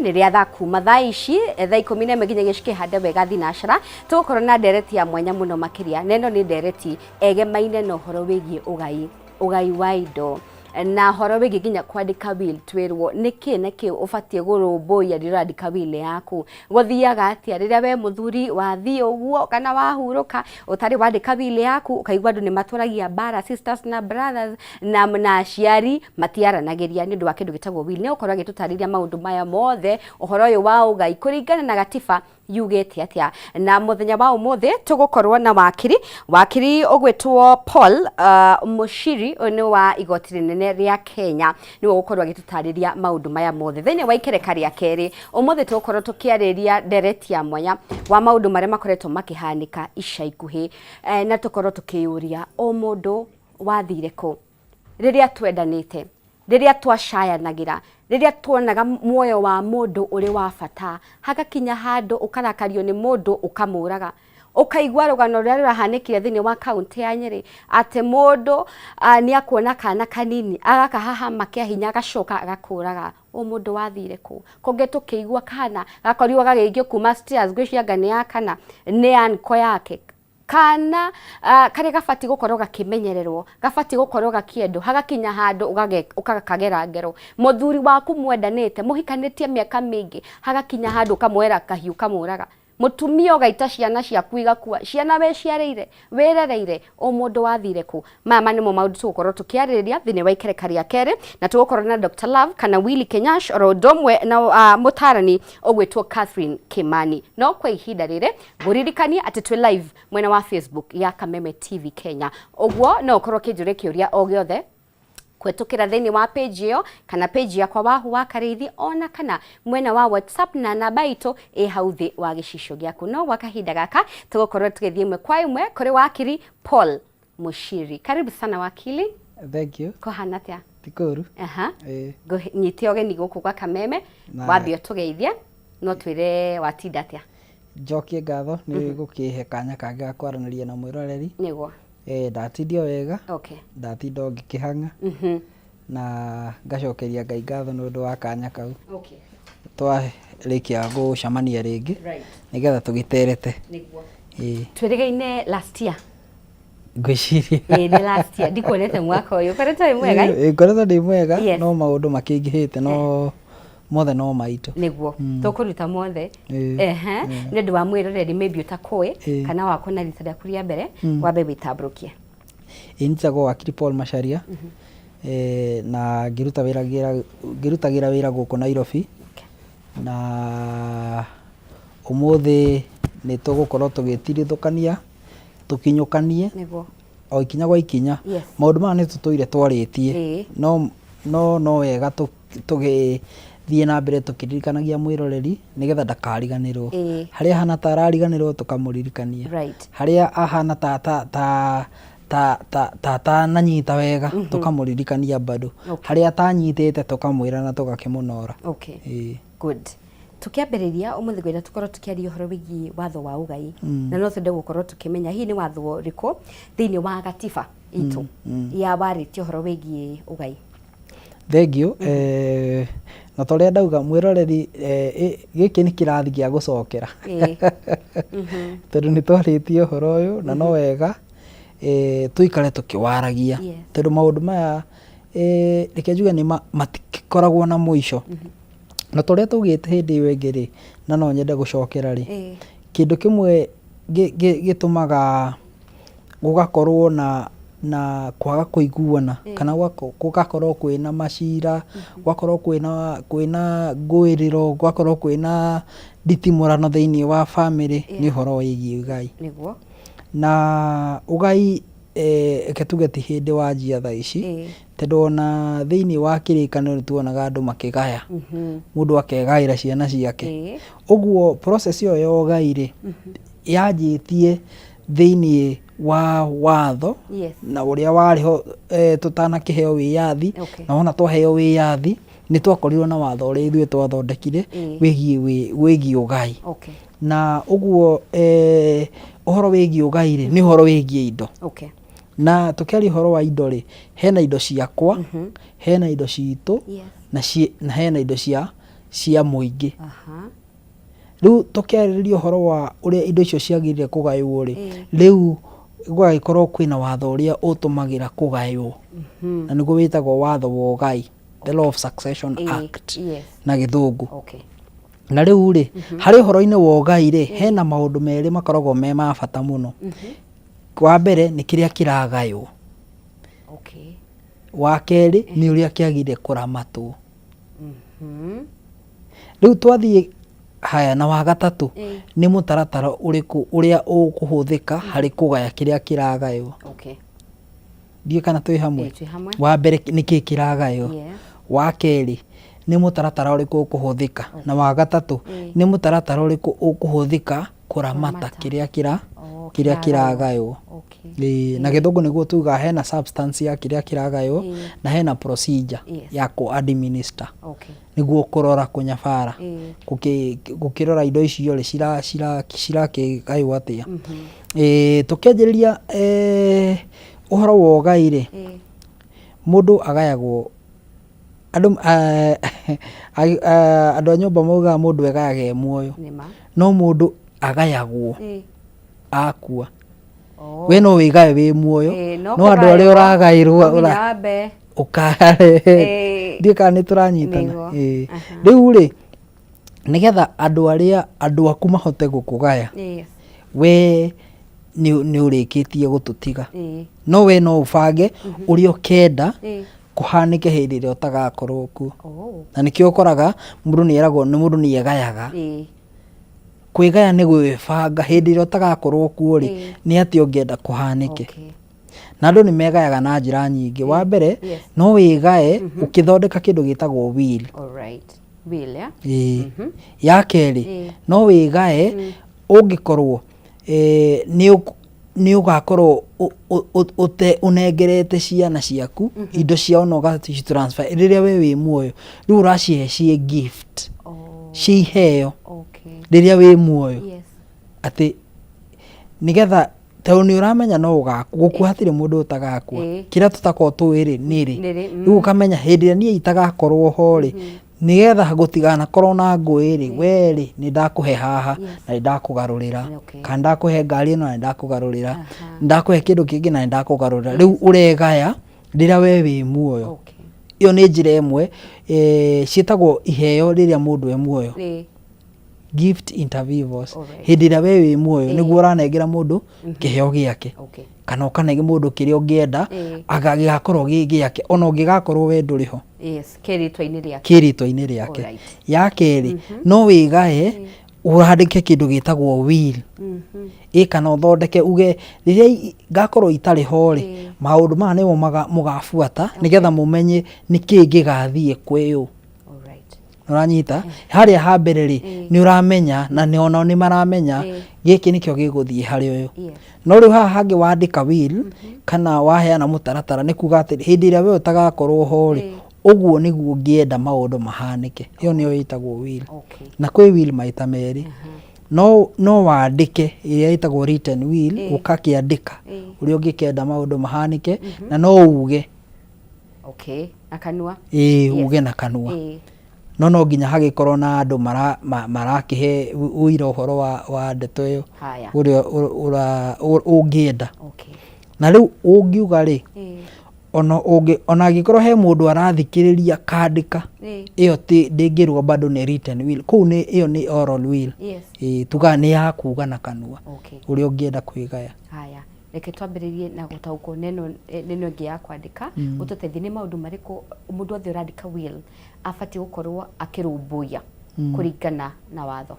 nĩ rĩa thaa kuma thaa ici thaa 11 nginyagia cikĩhande wega thinacara. Tũgũkorwo na ndereti ya mwanya mũno makĩria, na ĩno nĩ ndereti egemaine na ũhoro wĩgiĩ ũgai, ũgai wa indo na ũhoro wĩgiĩ nginya kwandĩka will. Twĩrwo nĩkĩ na kĩ ũbatiĩ kũrũmbũiya rĩrĩa ũrandĩka will yaku. Gũthiaga atĩa rĩrĩa we mũthuri wathiĩ ũguo kana wahurũka ũtarĩ wandĩka will yaku, ũkaigua andũ nĩ matũragia mbara, sisters na brothers na aciari matiaranagĩria nĩ ũndũ wa kĩndũ gĩtagwo will. Nĩ egũkorwo agĩtũtarĩria maũndũ maya mothe, ũhoro ũyũ wa ũgai kũringana na gatiba yugĩte atĩa. Na mũthenya wa ũmũthĩ tũgũkorwo na wakiri, wakiri ũgwĩtwo Paul Muchiri, ũyũ nĩ wa igoti rĩnene rĩa Kenya, nĩwe ũgũkorwo agĩtũtarĩria maũndũ maya mothe. Thĩinĩ wa ikereka rĩa kerĩ, ũmũthĩ tũgũkorwo tũkĩarĩria ndereti ya mwanya wa maũndũ marĩa makoretwo makĩhanĩka ica ikuhĩ, na tũkorwo tũkĩyũria o mũndũ wathire kũ rĩrĩa twendanĩte, rĩrĩa twacayanagĩra, rĩrĩa tuonaga muoyo wa mũndũ ũrĩ wa bata, hagakinya handũ ũkarakario nĩ mũndũ ũkamũraga. Ũkaigua rũgano rũrĩa rũrahanĩkire thĩinĩ wa kaũntĩ ya Nyĩrĩ, atĩ mũndũ nĩ akuona kana kanini agakahahama kĩa hinya agacoka agakũraga. Ũ mũndũ wathire kũ? Kũngĩ tũkĩigua kana gakorirwo gagĩikio kuma stairs, ngwĩciria anga nĩ ya kana nĩ uncle yake. Kana karĩa gabatiĩ gũkorwo gakĩmenyererwo, gabatiĩ gũkorwo gakĩendwo, hagakinya handũ ũgakagera ngero. Mũthuri waku mwendanĩte, mũhikanĩtie mĩaka mĩingĩ, hagakinya handũ ũkamuoera kahiũ ũkamũraga. Mũtumia ũgaita ciana ciaku igakua, ciana wĩciarĩire, wĩrereire, ũ mũndũ wathire kũ? Maya ma nĩmo maũndũ tũgũkorwo tũkĩarĩrĩria thĩinĩ wa ikereka rĩa kerĩ, na tũgũkorwo na Dr. Love kana Willy Kenyash oro ũndũ ũmwe na mũtarani ũgwĩtwo Catherine Kimani. No kwa ihinda rĩrĩ ngũririkanie atĩ twĩ live mwena wa Facebook ya Kameme TV Kenya, ũguo no ũkorwo ũkĩnjũria kĩũria o gĩothe kũhetũkĩra thĩinĩ wa page ĩyo kana page yakwa Wahu wa Karĩithi, ona kana mwena wa WhatsApp, na namba itũ ĩ hau thĩ wa gĩcicio gĩaku. No gwa kahinda gaka tũgũkorwo tũgĩthiĩ ĩmwe kwa ĩmwe kũrĩ wakiri Paul Muchiri. Karibu sana, wakili. Thank you. Kũhana atĩa? Ti kũru. Aha. Ngũnyite ũgeni gũkũ gwa Kameme. Wambe ũtũgeithie no twĩre watinda atĩa. Njokie ngatho nĩ gũkĩhe kanya kangĩ ga kwaranĩria na mwĩroreri. Nĩguo. Ndatindio wega. Ndatinda o ngĩkĩhang'a. Na ngacokeria Ngai ngatho nĩ ũndũ wa kanya kau. Twarĩkia gũcemania rĩngĩ nĩgetha tũgĩterete. Nĩguo. Twĩrĩgaine last year. Ngwĩciria. Ĩĩ, nĩ last year. Ndikuonete mwaka ũyũ. Ũkoretwo wĩ mwega? Ngoretwo ndĩ mwega. No maũndũ makĩingĩhĩte, no mothe no maitũ. Nĩguo tũkũruta mothe. Ehe, nĩ ũndũ wa mwĩroreri maybe ũtakũĩ kana wakuona rita rĩaku rĩa mbere, wambe wĩtambũrũkie. Ĩĩ, njĩtagwo wakiri Paul Macharia, na ngĩruta wĩra ngĩrutagĩra wĩra gũkũ Nairobi, na ũmũthĩ nĩ tũgũkorwo tũgĩtirithũkania, tũkinyũkanie o ikinya gwa ikinya. Maũndũ maya nĩ tũtũire twarĩtie, no wega tũgĩthiĩ na mbere tũkĩririkanagia mwĩroreri nĩgetha ndakariganĩrwo. Harĩa ahana ta arariganĩrwo tũkamũririkania. Harĩa ahana ta ta ta ta ta ta atananyita wega tũkamũririkania bado. Harĩa atanyitĩte tũkamwĩra na tũgakĩmũnora. Good. Tũkĩambĩrĩria ũmũthĩ ngwenda tũkorwo tũkĩaria ũhoro wĩgiĩ watho wa ũgai, na no twende gũkorwo tũkĩmenya hihi nĩ watho ũrĩkũ thĩinĩ wa gatiba itũ ya warĩtie ũhoro wĩgiĩ ũgai. Thengiũ. Na ta ũrĩa ndauga mwĩroreri, gĩkĩ nĩ kĩrathi gĩa gũcokera tondũ nĩ twarĩtie ũhoro ũyũ, na no wega tũikare tũkĩwaragia tondũ maũndũ maya, reke njuge nĩ matikoragwo na mũico. Na ta ũrĩa twaugĩte hĩndĩ ĩyo ĩngĩ rĩ, na no nyende gũcokera rĩ, kĩndũ kĩmwe gĩtũmaga gũgakorwo na kwaga kũiguana kana gũgakorwo kwĩna macira, gũgakorwo kwĩna ngũĩrĩro, gũgakorwo kwĩna nditimũrano thĩiniĩ wa bamĩrĩ nĩ ũhoro wĩgiĩ ũgai. Na ũgai, reke tuge ti hĩndĩ wanjia thaa ici, tondũ ona thĩiniĩ wa kĩrĩkanĩro nĩ tuonaga andũ makĩgaya, mũndũ akegaĩra ciana ciake. Ũguo process ĩyo ya ũgai rĩ, yanjĩtie thĩiniĩ wa watho na ũrĩa warĩ ho tũtanakĩheo wĩyathi, na wona twaheo wĩyathi nĩ twakorirwo na watho ũrĩa ithuĩ twathondekire wĩgiĩ ũgai. Na ũguo ũhoro wĩgiĩ ũgai rĩ, nĩ ũhoro wĩgiĩ indo. Na tũkĩaria ũhoro wa indo rĩ, hena indo ciakwa, hena indo citũ, na hena indo cia cia mũingĩ. Rĩu tũkĩarĩrĩria ũhoro wa ũrĩa indo icio ciagĩrĩire kũgaywo rĩ, rĩu gũgagĩkorwo kwĩna watho ũrĩa ũtũmagĩra kũgaywo, na nĩguo wĩtagwo watho wa ũgai, the Law of Succession Act na gĩthũngũ. Na rĩu rĩ, harĩ ũhoro-inĩ wa ũgai rĩ, hena maũndũ merĩ makoragwo me ma bata mũno. Wa mbere nĩ kĩrĩa kĩragaywo. Wa kerĩ nĩ ũrĩa kĩagĩrĩire kũramatwo. Rĩu twathiĩ haya na wa gatatũ nĩ mũtaratara ũrĩkũ ũrĩa ũkũhũthĩka harĩ kũgaya kĩrĩa kĩragaywo. Ndiũĩ kana twĩ hamwe. Ĩĩ, twĩ hamwe. Wa mbere nĩ kĩĩ kĩragaywo. Wa kerĩ nĩ mũtaratara ũrĩkũ ũkũhũthĩka. Na wa gatatũ nĩ mũtaratara ũrĩkũ ũkũhũthĩka kũramata kĩrĩa kĩra Oh, kĩrĩa kĩragaywo. kĩragaywo. Ĩĩ, na gĩthũngũ nĩguo tugaga hena substance ya kĩrĩa kĩragaywo na hena procedure ya kũ administer nĩguo kũrora kũnyabara gũkĩrora indo icio rĩ cirakĩgaywo atĩa. Ĩĩ, tũkĩanjĩrĩria ũhoro wa ũgai rĩ, mũndũ agayagwo andũ andũ a nyũmba maugaga mũndũ egayaga e muoyo, Nĩma. no mũndũ agayagwo akua. Oh. We no wĩgae wĩ muoyo, Ĩĩ, no no andũ arĩa kũgaywo, ũragaĩrwo no nginya wambe. ũkarehe. Ndiũĩ kana nĩ tũranyitana. Nĩguo. Ĩĩ. Rĩu rĩ, nĩgetha andũ arĩa andũ aku mahote gũkũgaya, we nĩ ũrĩkĩtie gũtũtiga. No we no ũbange ũrĩa ũkenda kũhanĩke hĩndĩ ĩrĩa ũtagakorwo kuo. Na nĩkĩo ũkoraga mũndũ nĩ eragwo nĩ mũndũ nĩ egayaga. Kwĩgaya nĩ gwĩbanga hĩndĩ ĩrĩa ũtagakorwo kuo rĩ, nĩ atĩa ũngĩenda kũhanĩke. Na andũ nĩ megayaga na njĩra nyingĩ. Wa mbere, no wĩgae ũkĩthondeka kĩndũ gĩtagwo will. Will, yeah? Ĩĩ. Ya kerĩ, no wĩgae ũngĩkorwo nĩ nĩ ũgakorwo ũnengerete ciana ciaku indo ciao na ũgaci transfer rĩrĩa we wĩ muoyo, rĩu ũracihe ciĩ gift, ciĩ iheo rĩrĩa wĩ muoyo, atĩ nĩgetha tondũ nĩ ũramenya no ũgakua, gũkua hatirĩ mũndũ ũtagakua, kĩrĩa tũtakoragwo tũĩ rĩ nĩ rĩ, rĩu ũkamenya hĩndĩ ĩrĩa niĩ itagakorwo ho rĩ, nĩgetha gũtiganakorwo na ngũĩ rĩ, we rĩ nĩ ndakũhe haha na nĩ ndakũgarũrĩra, kana ndakũhe ngari ĩno na nĩ ndakũgarũrĩra, nĩ ndakũhe kĩndũ kĩngĩ na nĩ ndakũgarũrĩra, rĩu ũregaya rĩrĩa we wĩ muoyo. Ĩyo nĩ njĩra ĩmwe, ciĩtagwo iheo rĩrĩa mũndũ e muoyo. Gift inter vivos. Hĩndĩ ĩrĩa we wĩ muoyo nĩguo ũranengera mũndũ kĩheo gĩake, kana ũkanenge mũndũ kĩrĩa ũngĩenda gĩgakorwo gĩ gĩake ona ũngĩgakorwo we ndũrĩ ho. Yes, kĩ rĩtwa-inĩ rĩake. Kĩ rĩtwa-inĩ rĩake. Ya kerĩ, no wĩgae ũrandĩke kĩndũ gĩtagwo will. Ĩ kana ũthondeke uge rĩrĩa ngakorwo itarĩ ho rĩ, maũndũ maya nĩmo mũgabuata nĩgetha mũmenye nĩkĩĩ gĩgathiĩ kwĩ ũ. Ũranyita? Harĩa ha mbere rĩ, nĩ ũramenya na nĩ onao nĩ maramenya gĩkĩ nĩkĩo gĩgũthiĩ harĩ ũyũ. No rĩu haha hangĩ wandĩka will kana waheana mũtaratara nĩ kuga atĩ hĩndĩ ĩrĩa we ũtagakorwo ho rĩ, ũguo nĩguo ngĩenda maũndũ mahanĩke. Ĩyo nĩyo ĩtagwo will. Na kwĩ will maita merĩ. No, no wandĩke ĩrĩa ĩtagwo written will, ũgakĩandĩka ũrĩa ũngĩkenda maũndũ mahanĩke na no uge. Okay, na kanua. Ĩĩ, uge na kanua. No no nginya hagĩkorwo na andũ mara, ma, marakĩhe ũira ũhoro wa, wa ndeto ĩyo ũrĩa ũngĩenda. Na rĩu ũngiuga rĩ, ona ũngĩ, ona angĩkorwo he mũndũ arathikĩrĩria akandĩka, ĩyo ti ndĩngĩrwo bado nĩ written will, kũu nĩ ĩyo nĩ oral will. Ĩĩ, tugaga nĩ ya kuga na kanua ũrĩa ũngĩenda kwĩgaya. Haya. Reke twambĩrĩrie na gũtaũkwo nĩ ĩno nĩ ĩno ĩngĩ ya kwandĩka, ũtũteithie nĩ maũndũ marĩkũ mũndũ wothe ũrandĩka will abatiĩ gũkorwo akĩrũmbũiya kũringana na watho?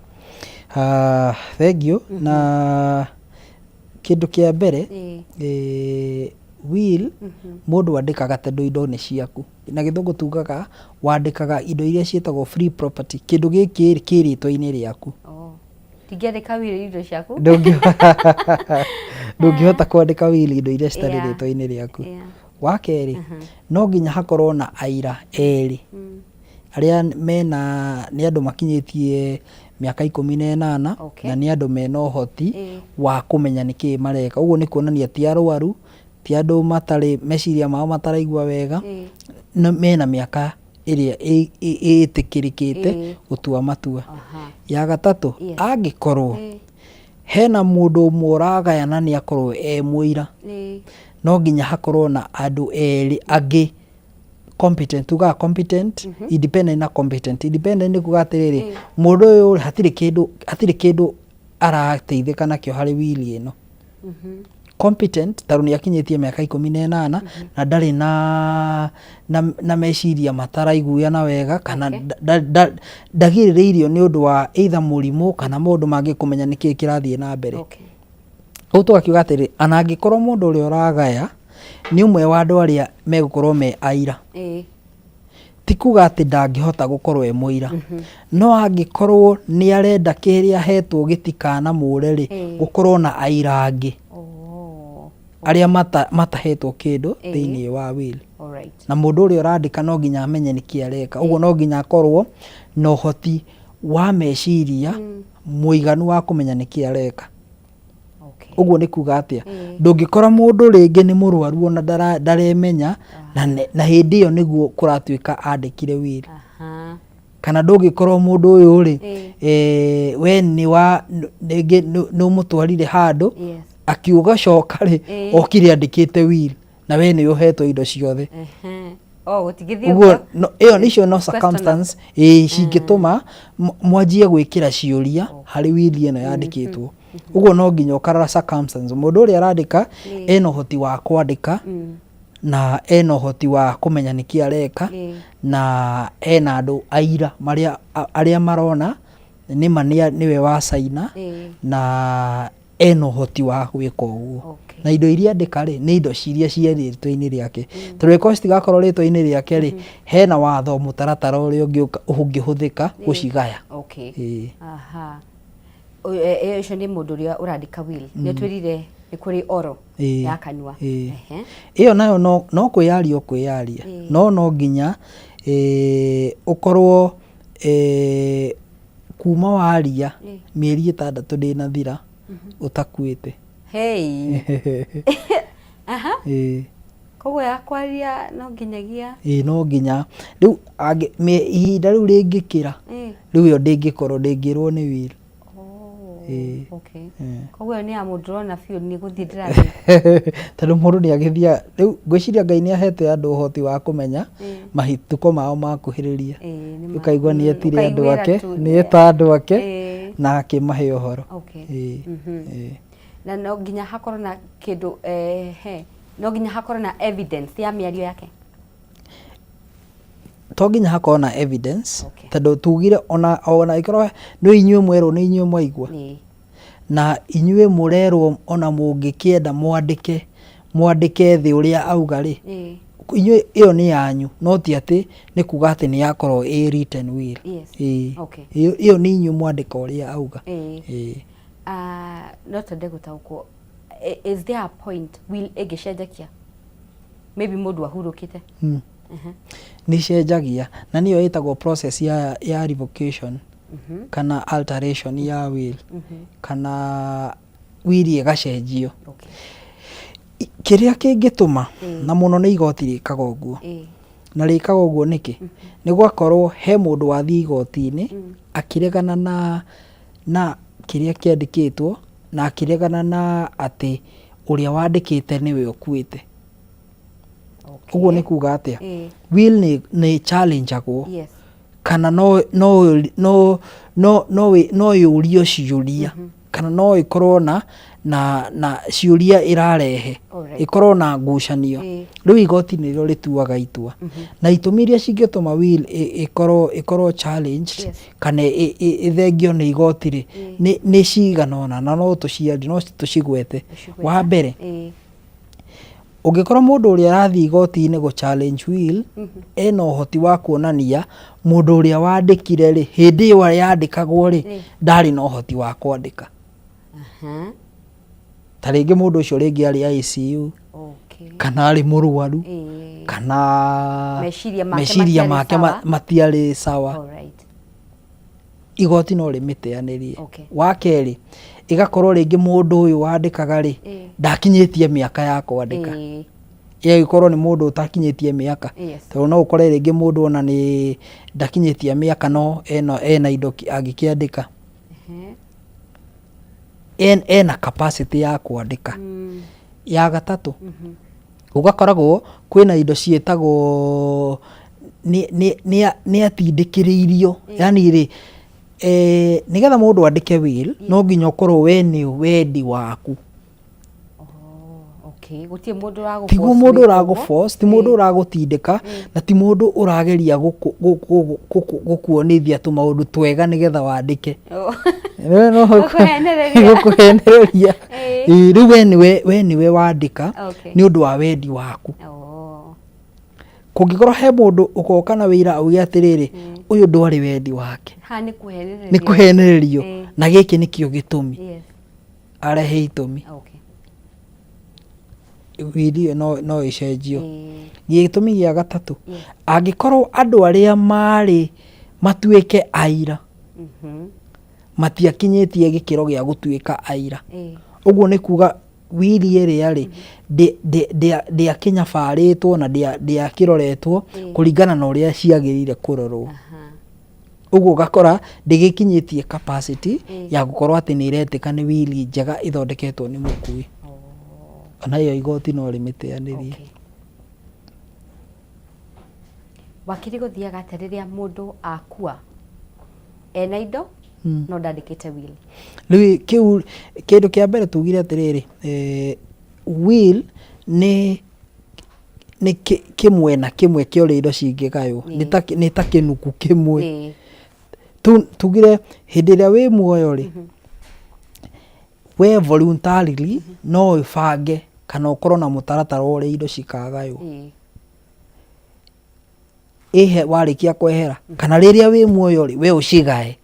Ah, thengiũ na kĩndũ kĩa mbere will mũndũ andĩkaga tondũ indo nĩ ciaku. Na gĩthũngũ tugaga wandĩkaga indo iria ciĩtagwo free property, kĩndũ gĩkĩ rĩ kĩ rĩtwa-inĩ rĩaku. Oh. Ndingĩandĩka will indo ciaku. Ndũngĩhota kwandĩka will indo iria citarĩ rĩtwa-inĩ rĩaku. Wa kerĩ, no nginya hakorwo na aira erĩ arĩa mena, nĩ andũ makinyĩtie mĩaka 18 na nĩ andũ mena ũhoti wa kũmenya nĩkĩĩ mareka. Ũguo nĩ kuonania ti arwaru, ti andũ matarĩ meciria mao mataraigua wega, mena mĩaka ĩrĩa ĩtĩkĩrĩkĩte gũtua matua. Ya gatatũ, angĩkorwo hena mũndũ ũmwe ũragaya na nĩ akorwo e mũira, no nginya hakorwo na andũ erĩ angĩ competent, tugaga competent, independent na competent. Independent nĩ kuga atĩrĩrĩ, mũndũ ũyũ rĩ, hatirĩ kĩndũ arateithĩka nakĩo harĩ will ĩno. Competent tondũ nĩ akinyĩtie mĩaka 18 na ndarĩ na meciria mataraiguana wega kana ndagirĩrĩirio nĩ ũndũ wa either mũrimũ kana maũndũ mangĩ kũmenya nĩkĩĩ kĩrathiĩ na mbere. Ũguo tũgakiuga atĩrĩ, ona angĩkorwo mũndũ ũrĩa ũragaya nĩ ũmwe wa andũ arĩa megũkorwo me aira, ti kuga atĩ ndangĩhota gũkorwo e mũira, no angĩkorwo nĩ arenda kĩrĩa ahetwo gĩtikanamũre rĩ, gũkorwo na aira angĩ arĩa matahetwo kĩndũ thĩinĩ wa will. Na mũndũ ũrĩa ũrandĩka no nginya amenye nĩkĩ areka, ũguo no nginya akorwo na ũhoti wa meciria mũiganu wa kũmenya nĩkĩ areka. Ũguo nĩ kuga atĩa? Ndũngĩkora mũndũ rĩngĩ nĩ mũrwaru ona ndaremenya na hĩndĩ ĩyo nĩguo kũratuĩka andĩkire will. Kana ndũngĩkorwo mũndũ ũyũ rĩ, we nĩ wa rĩngĩ nĩ ũmũtwarire handũ akiuga coka rĩ, okire andĩkĩte will na we nĩ ũhetwo indo ciothe. Oh, gũtingĩthiĩ Ũguo ũguo. ĩyo nĩcio no Question. circumstance ĩĩ cingĩtũma mwanjie gwĩkĩra ciũria harĩ will ĩno yandĩkĩtwo. Ũguo no nginya ũkarora circumstance, mũndũ ũrĩa arandĩka ena ũhoti wa kwandĩka na ena ũhoti wa kũmenya nĩkĩ areka na ena andũ aira marĩa arĩa marona nĩma nĩwe wa caina na ena ũhoti wa gwĩka ũguo. Na indo iria andĩka rĩ, nĩ indo iria ciĩ rĩtwa-inĩ rĩake, tondũ angĩkorwo citigakorwo rĩtwa-inĩ rĩake rĩ, hena watho mũtaratara ũrĩa ũngĩhũthĩka gũcigaya. Ĩĩ. Aha. Ũcio nĩ mũndũ ũrĩa ũrandĩka will. Nĩ ũtwĩrire nĩ kũrĩ oro ya kanua. Ĩyo nayo no kwĩyaria ũkwĩyaria, no no nginya ũkorwo kuma waria mĩeri 6 ndĩnathira ũtakuĩte. Hey. Aha. Koguo ya kwaria no nginyagia Ĩĩ, no nginya rĩu ihinda rĩu rĩngĩkĩra, rĩu ĩyo ndĩngĩkorwo ndĩngĩrwo nĩ will. Oh, okay. Koguo ĩyo nĩ ya mũndũ ũrona biũ nĩ gũthiĩ ndĩrathiĩ. Tondũ mũndũ nĩ agĩthiaga rĩu, ngwĩciria Ngai nĩ ahete andũ ũhoti wa kũmenya mahĩtũko mao makuhĩrĩria. Ĩĩ, nĩ ma. Ũkaigua nĩ etire andũ Ũkaiguĩra ake, tu. nĩ eta andũ ake na akĩmahe ũhoro. Ĩĩ. Na no nginya hakorwo na kĩndũ, no nginya hakorwo na evidence ya mĩario yake. To nginya hakorwo na evidence, tondũ tugire ona ĩkorwo nĩ inyuĩ mwerwo, nĩ inyuĩ mwaigua, na inyuĩ mũrerwo, ona mũngĩkĩenda mwandĩke thĩ ũrĩa auga rĩ, inyuĩ ĩyo nĩ yanyu, no ti atĩ nĩ kuga atĩ nĩ yakorwo ĩ written will. Ĩĩ. Ĩyo nĩ inyuĩ mwandĩka ũrĩa auga. Ĩĩ. Ah, no twende gũtaũkwo, is there a point will ĩngĩcenjekia, maybe mũndũ ahurũkĩte? Nĩ cenjagia na nĩyo ĩtagwo process ya revocation kana alteration ya will, kana will ĩgacenjio. Kĩrĩa kĩngĩtũma na mũno nĩ igoti rĩkaga ũguo. Na rĩkaga ũguo nĩkĩ? Nĩ gwakorwo he mũndũ wathiĩ igoti-inĩ akĩregana na kĩrĩa kĩandĩkĩtwo na akĩregana na atĩ ũrĩa wandĩkĩte nĩwe ũkuĩte. Ũguo nĩ kuga atĩa? Will nĩ challenge-agwo kana no yũrio ciũria kana no ĩkorwo na ciũria ĩrarehe, ĩkorwo na ngucanio. Rĩu igoti nĩrĩo rĩtuaga itua na itũmi iria cingĩtũma will ĩkorwo challenged kana ĩthengio nĩ igoti rĩ, nĩ cigana ũna na no tũciarie, no tũcigwete. Wa mbere, ũngĩkorwo mũndũ ũrĩa arathiĩ igoti-inĩ gũ challenge will ena ũhoti wa kuonania mũndũ ũrĩa wandĩkire rĩ, hĩndĩ ĩyo yandĩkagwo rĩ, ndarĩ na ũhoti wa kwandĩka. Ta rĩngĩ mũndũ ũcio rĩngĩ arĩ ICU kana arĩ mũrwaru kana Meciria make meciria matiarĩ make sawa. matiarĩ sawa. Igoti no rĩmĩteanĩrie. Wa kerĩ, ĩgakorwo rĩngĩ mũndũ ũyũ wandĩkaga rĩ, ndakinyĩtie mĩaka ya kwandĩka. Ĩgagĩkorwo nĩ mũndũ ũtakinyĩtie mĩaka. Tondũ no ũkore rĩngĩ mũndũ ona nĩ ndakinyĩtie mĩaka no ena indo angĩkĩandĩka. Ena capacity ya kwandĩka. Ya gatatũ, gũgakoragwo kwĩna indo ciĩtagwo nĩ atindĩkĩrĩirio, yaani rĩ, nĩgetha mũndũ andĩke will no nginya ũkorwo we nĩ wendi waku. Oh, okay. Gũtirĩ mũndũ ũragũ Tiguo force mũndũ wĩke ũragũ ũguo. force, ti mũndũ ũragũtindĩka na ti mũndũ ũrageria gũkuonithia tũmaũndũ twega nĩgetha wandĩke. Oh. No Gũkũhenereria. Gũkũhenereria. Ĩĩ. Ĩĩ, rĩu we nĩwe wandĩka nĩ ũndũ wa wendi waku. Kũngĩkorwo he mũndũ ũgoka na wĩira auge atĩrĩrĩ, ũyũ ndwarĩ wendi wake. Haha nĩ kũhenererio. Nĩ kũhenererio. Na gĩkĩ nĩkĩo gĩtũmi. Arehe itũmi. Will ĩyo no ĩcenjio. Gĩtũmi gĩa gatatũ, angĩkorwo andũ arĩa marĩ matuĩke aira matiakinyĩtie gĩkĩro gĩa gũtuĩka aira, ũguo nĩ kuga will ĩrĩa rĩ ndĩakĩnyabarĩtwo na ndĩakĩroretwo kũringana na ũrĩa ciagĩrĩire kũrorwo. Ũguo ũgakora ndĩgĩkinyĩtie capacity ya gũkorwo atĩ nĩ ĩretĩka nĩ will njega ĩthondeketwo nĩ mũkui. Ona ĩyo igoti no rĩmĩteanĩrie. Wakiri, gũthiaga atĩa rĩrĩa mũndũ akua ena indo no ndandĩkĩte will? Rĩu kĩu kĩndũ kĩa mbere tugire atĩrĩrĩ, will nĩ kĩmwe na kĩmwe kĩa ũrĩa indo cingĩgaywo, nĩ ta kĩnuku kĩmwe. Tugire hĩndĩ ĩrĩa wĩ muoyo rĩ, we voluntarily no ũbange kana ũkorwo na mũtaratara wa ũrĩa indo cikagaywo. Ĩhe warĩkia kwehera kana rĩrĩa wĩ muoyo rĩ, we ũcigae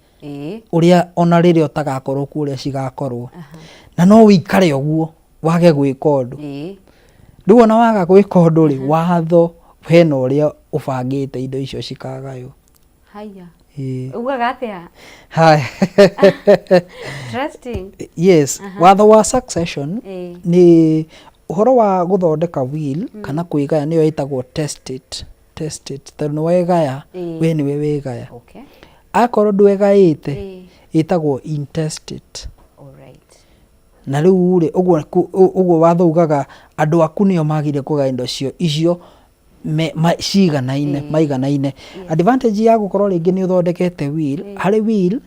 ũrĩa ona rĩrĩa ũtagakorwo kuo ũrĩa cigakorwo. Na no ũikare ũguo wage gwĩka ũndũ. Rĩu ona waga gwĩka ũndũ rĩ, watho hena ũrĩa ũbangĩte indo icio cikagaywo. Haya. Ĩĩ. Ugaga atĩa? Haya. Interesting. Yes, watho wa succession nĩ ũhoro wa gũthondeka will kana kwĩgaya, nĩyo ĩtagwo testate. Testate tondũ nĩ wegaya, we nĩwe wegaya. Akorwo ndwegaĩte, ĩtagwo intestate. Na rĩu rĩ, ũguo ũguo watho ugaga andũ aku nĩo magĩrĩire kũgaya indo icio ciganaine, maiganaine. Advantage ya gũkorwo rĩngĩ nĩ ũthondekete will, harĩ will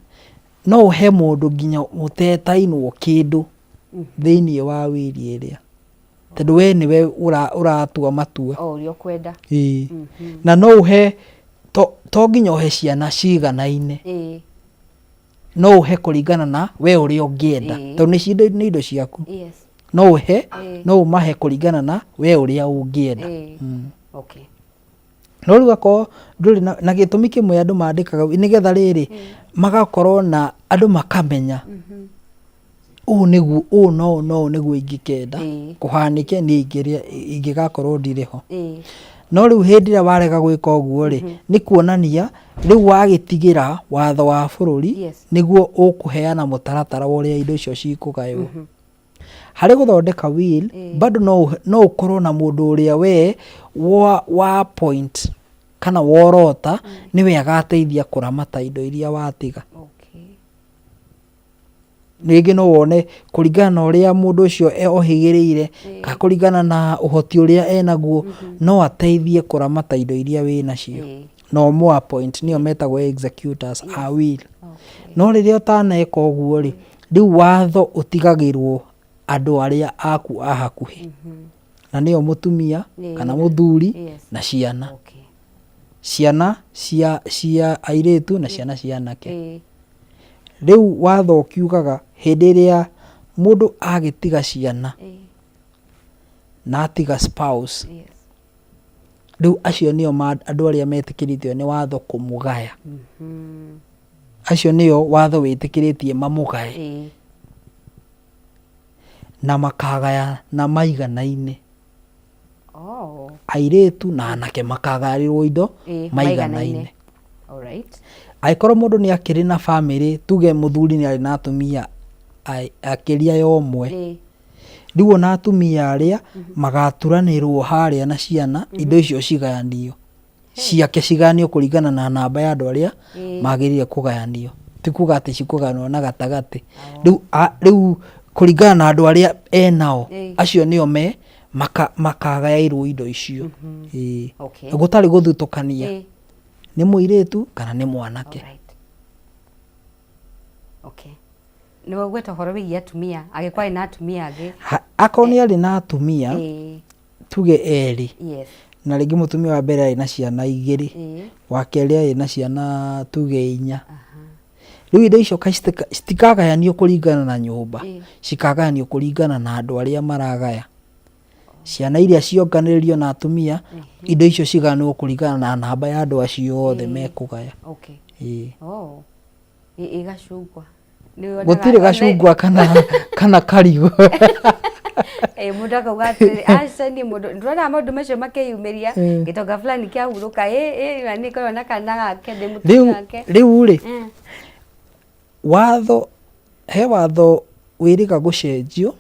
no ũhe mũndũ nginya mũtetainwo kĩndũ thĩiniĩ wa will ĩrĩa, tondũ we nĩwe ũratua matua o ũrĩa ũkwenda. Ĩĩ. Na no ũhe, to nginya ũhe ciana ciganaine, no ũhe kũringana na we ũrĩa ũngĩenda, tondũ nĩ indo ciaku. No ũhe, no ũmahe kũringana na we ũrĩa ũngĩenda. No rĩu akorwo ndũrĩ na gĩtũmi kĩmwe andũ mandĩkaga nĩgetha rĩrĩ magakorwo na andũ makamenya ũũ nĩguo, ũũ no no ũũ nĩguo ingĩkenda kũhanĩke niĩ ingĩgakorwo ndirĩ ho. No rĩu hĩndĩ ĩrĩa warega gwĩka ũguo rĩ, nĩ kuonania rĩu wagĩtigĩra watho wa bũrũri nĩguo ũkũheana mũtaratara wa ũrĩa indo icio cikũgaywo. Harĩ gũthondeka will, bado no ũkorwo na mũndũ ũrĩa we wa point kana worota nĩwe agateithia kũramata indo iria watiga. Rĩngĩ no wone kũringana na ũrĩa mũndũ ũcio ohĩgĩrĩire kana kũringana na ũhoti ũrĩa enaguo, no ateithie kũramata indo iria wĩ nacio. Na ũmũ appoint, nĩo metagwo executors a will. No rĩrĩa ũtaneka ũguo rĩ, rĩu watho ũtigagĩrwo andũ arĩa aku a hakuhĩ, na nĩo mũtumia kana mũthuri na ciana. Ciana cia airĩtu na ciana cia anake. Rĩu watho ũkiugaga hĩndĩ ĩrĩa mũndũ agĩtiga ciana na atiga spouse, rĩu acio nĩo andũ arĩa metĩkĩrĩtio nĩ watho kũmũgaya. Acio nĩo watho wĩtĩkĩrĩtie mamũgae. Na makagaya na maiganaine. Airĩtu na anake makagaĩrwo indo maiganaine. Angĩkorwo mũndũ nĩ akĩrĩ na bamĩrĩ, tuge mũthuri nĩ arĩ na atumia akĩria ya ũmwe, Rĩu ona atumia arĩa magaturanĩrwo harĩa na ciana, indo icio cigayanio. Ciake cigayanio kũringana na namba ya andũ arĩa magĩrĩire kũgayanio. Ti kuga atĩ cikũgayanwo na gatagatĩ. Rĩu rĩu kũringana na andũ arĩa enao, acio nĩo me makagayairwo indo icio. Ĩĩ. Gũtarĩ gũthutũkania. Nĩ mũirĩtu kana nĩ mwanake. Okay. Nĩ wagweta ũhoro wĩgiĩ atumia, angĩkorwo arĩ na atumia angĩ. Akorwo nĩ arĩ na atumia, tuge erĩ, na rĩngĩ mũtumia wa mbere arĩ na ciana igĩrĩ, wa kerĩ arĩ na ciana tuge inya. Rĩu indo icio citikagayanio kũringana na nyũmba, cikagayanio kũringana na andũ arĩa maragaya. Ciana iria cionganĩrĩrio na atumia, indo icio cigayanwo kũringana na namba ya andũ acio othe mekũgaya. Ĩĩ. Oh. Ĩ gacungwa. Gũtirĩ gacungwa kana kana karigũ. Ĩ mũndũ akauga atĩrĩrĩ, aca niĩ mũndũ ndũronaga maũndũ macio makĩyumĩria, gĩtonga fulani kĩahurũka, ĩ ĩ na niĩ ngorwo na kana gake ndĩ mũtumia wake. Rĩu rĩ, watho, he watho wĩrĩga gũcenjio,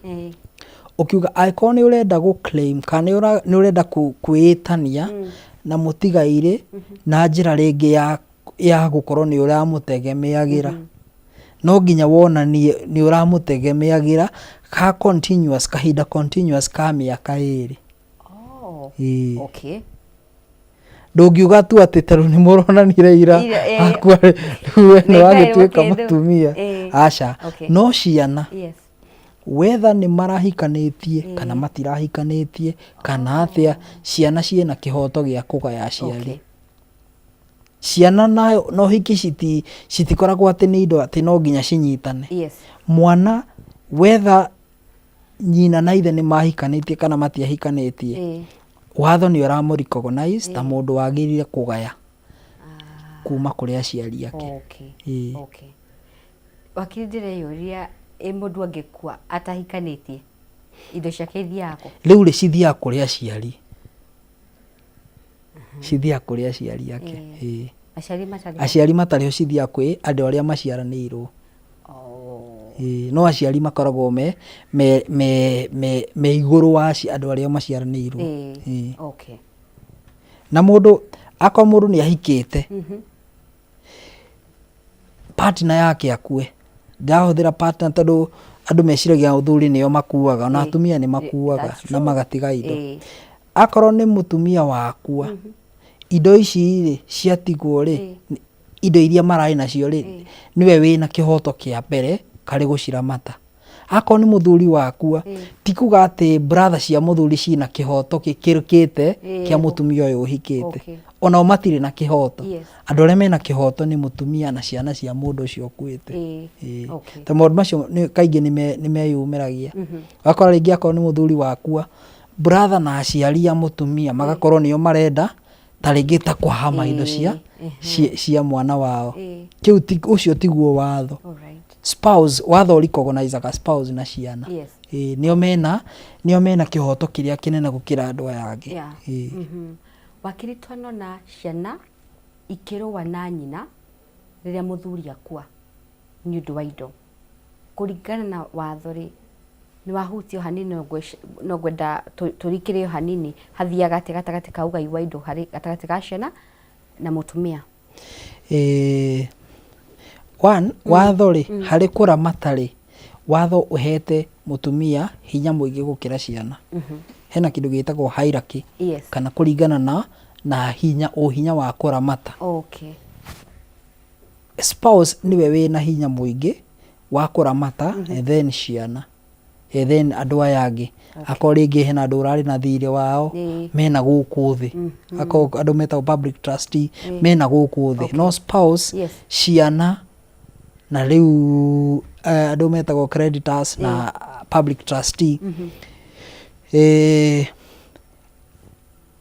ũkiuga angĩkorwo nĩ ũrenda gũ claim kana nĩ ũrenda kwĩĩtania na mũtigairĩ na njĩra rĩngĩ ya ya gũkorwo nĩ ũramũtegemeagĩra no nginya wonanie nĩ ũramũtegemeagĩra ka continuous kahinda continuous ka mĩaka ĩrĩ. Oh, Ĩĩ. okay. Ndũngiuga tu atĩ tondũ nĩ mũronanire ira Ira, ĩĩ. akua rĩu we nĩ Nĩ wagĩtuĩka kĩndũ. mũtumia. Ĩĩ. Aca. Okay. No ciana Yes. wetha nĩ marahikanĩtie kana matirahikanĩtie kana atĩa, ciana ciĩna kĩhoto gĩa kũgaya aciari. Okay. Ciana na na ũhiki citi citikoragwo atĩ nĩ indo atĩ no nginya cinyitane. Yes. Mwana wetha nyina na ithe nĩ mahikanĩtie kana matiahikanĩtie, watho nĩ ũramũ recognize ta mũndũ wagĩrĩire kũgaya kuma kũrĩ aciari ake. Okay. Ĩĩ. Okay. Wakiri ndĩreyũria ĩ mũndũ angĩkua atahikanĩtie indo ciake ithiaga kũ? Rĩu rĩ cithiaga kũrĩ aciari. Cithiaga kũrĩ aciari ake. Ĩĩ. Aciari matarĩ ho? Aciari matarĩ ho cithiaga kwĩ andũ arĩa maciaranĩirwo. Oh. Ĩĩ, no aciari makoragwo me me me me me igũrũ wa andũ arĩa maciaranĩirwo. Ĩĩ. Okay. Na mũndũ akorwo mũndũ nĩ ahikĩte, partner yake akue, ndĩrahũthĩra partner tondũ andũ meciragia athuri nĩo makuaga, ona atumia nĩ makuaga That's na true. magatiga indo. Akorwo nĩ mũtumia wakua, indo ici rĩ, ciatigwo rĩ, indo iria mararĩ nacio rĩ, nĩwe wĩna kĩhoto kĩa mbere karĩ gũciramata. Akorwo nĩ mũthuri wakua, ti kuga atĩ brother cia mũthuri ciĩna kĩhoto gĩkĩrĩte kĩa mũtumia ũyũ ũhikĩte. Onao matirĩ na kĩhoto. Andũ arĩa mena kĩhoto nĩ mũtumia na ciana cia mũndũ ũcio ũkuĩte. Ĩĩ. Tondũ maũndũ macio kaingĩ nĩ meyumĩragia. Ũgakora rĩngĩ akorwo nĩ mũthuri wakua, brother na aciari a mũtumia magakorwo nĩo marenda ta rĩngĩ ta kũhama indo cia cia mwana wao. Kĩu ti ũcio tiguo watho. Spouse, watho ũrecognizaga spouse na ciana. Ĩĩ nĩo mena nĩo mena kĩhoto kĩrĩa kĩnene gũkĩra andũ aya angĩ. Ĩĩ. Wakiri twanona ciana ikĩrũa na nyina rĩrĩa mũthuri akua nĩ ũndũ wa indo. Kũringana na watho rĩ, nĩ wahutia o hanini no ngwenda tũrikĩre o hanini hathiaga atĩa gatagatĩ ka ũgai wa indo harĩ gatagatĩ ga ciana na mũtumia? One, watho rĩ, harĩ kũramata rĩ, watho ũhete mũtumia hinya mũingĩ gũkĩra ciana. Hena kĩndũ gĩtagwo hierarchy kana kũringana na hinya, ũhinya wa kũramata. Spouse nĩwe wĩna hinya mũingĩ wa kũramata and then ciana and then andũ aya angĩ. Akorwo rĩngĩ hena andũ ũrarĩ na thirĩ wao mena gũkũ thĩ, akorwo andũ metagwo public trustee mena gũkũ thĩ. No spouse, ciana na rĩu andũ metagwo creditors na public trustee,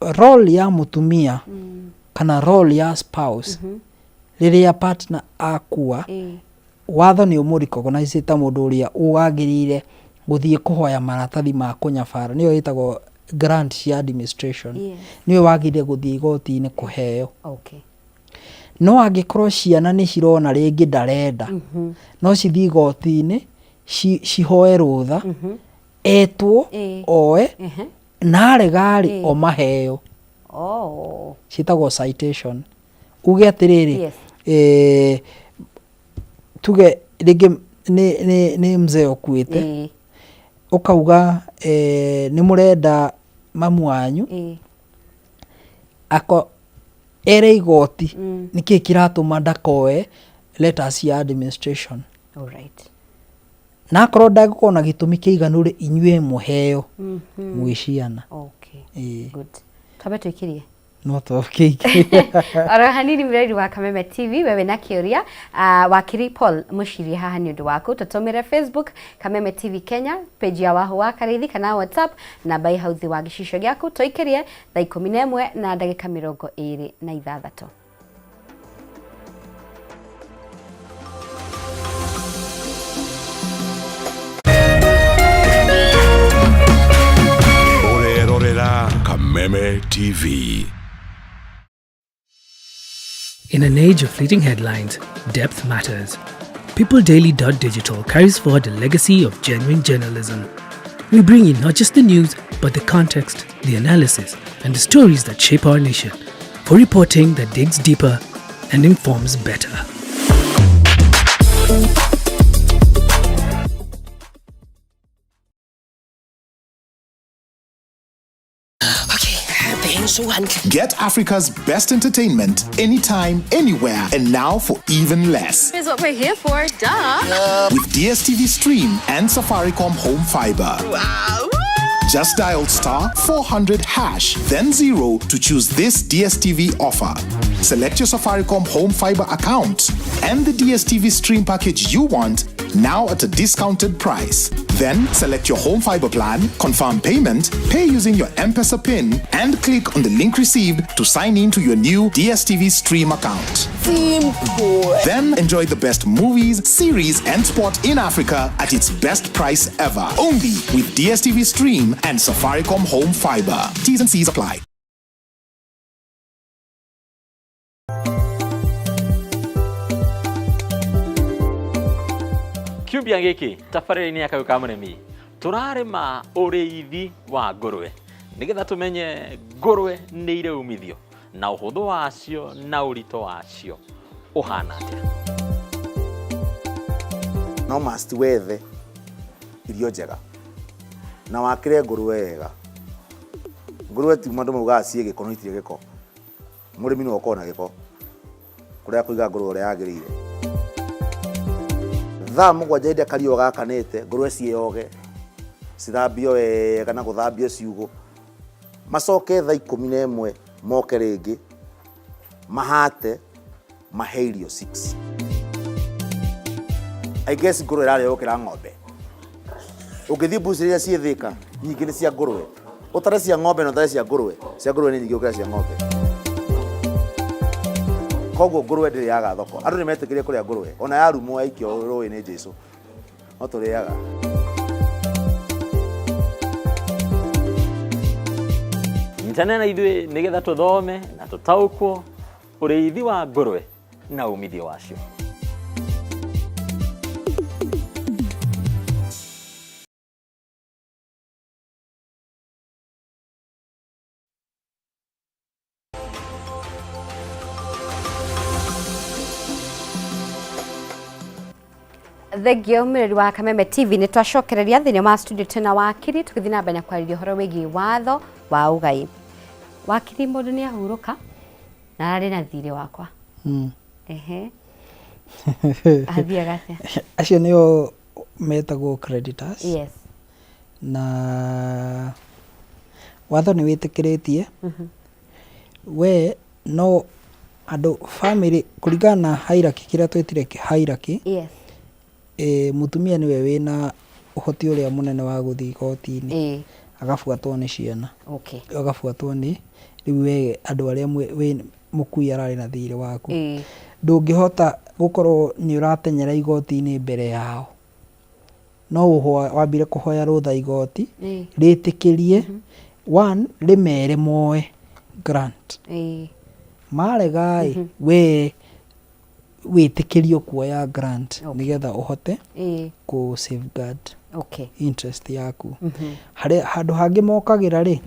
role ya mũtumia kana role ya spouse rĩrĩa partner akua, watho nĩ ũmũ recognize ta mũndũ ũrĩa wagĩrĩire gũthiĩ kũhoya maratathi ma kũnyabara, nĩyo ĩtagwo grant cia administration, nĩwe wagĩrĩire gũthiĩ igoti-inĩ kũheo. No angĩkorwo ciana nĩ cirona rĩngĩ ndarenda, no cithiĩ igoti-inĩ cihoe rũtha. Etwo oe na arega rĩ, o maheo. Oh. Ciĩtagwo citation. Uge atĩrĩrĩ, Yes. tuge rĩngĩ nĩ mzee ũkuĩte, ũkauga nĩ mũrenda mamu wanyu ako ere igoti nĩkĩ kĩratũma ndakoe letters cia administration. All right. Na akorwo ndangĩkorwo na gĩtũmi kĩiganu rĩ, inyuĩ mũheo mwĩ ciana. Okay. Ĩĩ. Good. Twambe twĩkĩrie. No twakĩingĩria. Oro hanini mũrori wa Kameme TV, wewe na kĩũria, wakiri Paul Mũcirie haha nĩ ũndũ waku. Tũtũmĩre Facebook Kameme TV Kenya, page ya Wahu wa Karĩithi, kana WhatsApp namba ĩ hau thĩ wa gĩcicio gĩaku. Tũikĩrie thaa 11 na ndagĩka 26. Ũrerorera Kameme TV. In an age of fleeting headlines, depth matters. PeopleDaily.digital carries forward the legacy of genuine journalism. We bring you not just the news, but the context, the analysis, and the stories that shape our nation, for reporting that digs deeper and informs better. Get Africa's best entertainment anytime, anywhere, and now for even less. Is what we're here for, duh. With DSTV Stream and Safaricom Home Fiber. Wow. Just dial star 400 hash, then 0 to choose this DSTV offer. Select your Safaricom Home Fiber account and the DSTV Stream package you want, now at a discounted price. Then select your Home Fiber plan, confirm payment, pay using your M-Pesa PIN, and click on the link received to sign in to your new DSTV Stream account. Simple. Then enjoy the best movies, series, and sport in Africa at its best price ever. Only with DSTV Stream and Safaricom Home Fiber. T's and C's apply. Kiumbia gĩkĩ tabarĩra-inĩ ya Kayũ ka Mũrĩmi tũrarĩma ũrĩithi wa ngũrwe nĩgetha tũmenye ngũrwe nĩ irĩ umithio na ũhũthũ wacio na ũritũ wacio ũhana atĩa. No must wethe irio njega na wakĩre ngũrwe wega. Ngũrwe ti andũ maugaga ciĩ gĩko, no itirĩ gĩko. Mũrĩmi no ũkorwo na gĩko kũrĩa kũiga ngũrwe ũrĩa yagĩrĩire. Thaa 7 hĩndĩ ĩrĩa kariũa gakanĩte, ngũrwe ciĩyoge, cithambio wega na gũthambio ciugũ. Macoke thaa 11 moke rĩngĩ, mahate, mahe irio 6. I guess ngũrwe ĩrarĩo gũkĩra ng'ombe. Ũngĩthiĩ mbuci iria ciĩ Thĩka, nyingĩ nĩ cia ngũrwe. Ũtare cia ng'ombe na ũtare cia ngũrwe, cia ngũrwe nĩ nyingĩ gũkĩra cia ng'ombe. Koguo ngũrwe ndĩrĩ yaga thoko. Andũ nĩ metĩkĩrie kũrĩa ngũrwe, ona yarumwo yaikio rũĩ nĩ Jesũ, no tũrĩaga. Nyitana na ithuĩ nĩgetha tũthome na tũtaũkwo ũrĩithi wa ngũrwe na umithio wacio. Thengio mwĩrori wa Kameme TV, nĩ twacokereria thĩinĩ wa studio twĩna wakiri tũgĩthiĩ na mbere na kwarĩria ũhoro wĩgiĩ watho wa ũgai. Wakiri, mũndũ nĩ ahurũka na ararĩ na thirĩ wakwa. Ehe. Athiaga atĩa? Acio nĩo metagwo creditors. Yes. Na watho nĩ wĩtĩkĩrĩtie we no andũ family kũringana na hierarchy, kĩrĩa twĩtire hierarchy. Yes. Mũtumia nĩwe wĩna ũhoti ũrĩa mũnene wa gũthiĩ igoti-inĩ, agabuatwo nĩ ciana, agabuatwo nĩ rĩu we andũ arĩa wĩ mũkui ararĩ na thirĩ waku. Ndũngĩhota gũkorwo nĩ ũratenyera igoti-inĩ mbere yao, no wambire kũhoya rũtha igoti rĩtĩkĩrie one rĩmere moe grant. Marega ĩ, we wĩtĩkĩrio kuoya grant Okay. nĩgetha ũhote kũ safeguard interest yaku. Harĩa handũ hangĩ mokagĩra rĩ,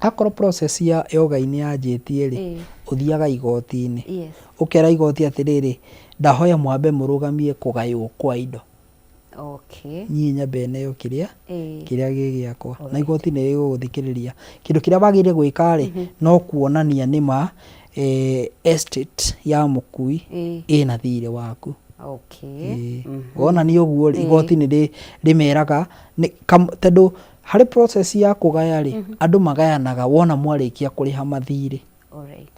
akorwo process ya ya ũgai nĩ yanjĩtie rĩ, ũthiaga igoti-inĩ. Ũkera igoti atĩrĩrĩ, ndahoya mwambe mũrũgamie kũgaywo kwa indo. Niĩ nyambe neo kĩrĩa kĩrĩa gĩ gĩakwa. Na igoti nĩ rĩgũgũthikĩrĩria. Kĩndũ kĩrĩa wagĩrĩire gwĩka rĩ, no kuonania nĩma estate ya mũkui ĩna thirĩ waku. Okay. Wonania ũguo rĩ, igoti nĩ rĩmeraga, tondũ harĩ process ya kũgaya rĩ, andũ magayanaga wona mwarĩkia kũrĩha mathirĩ. Alright.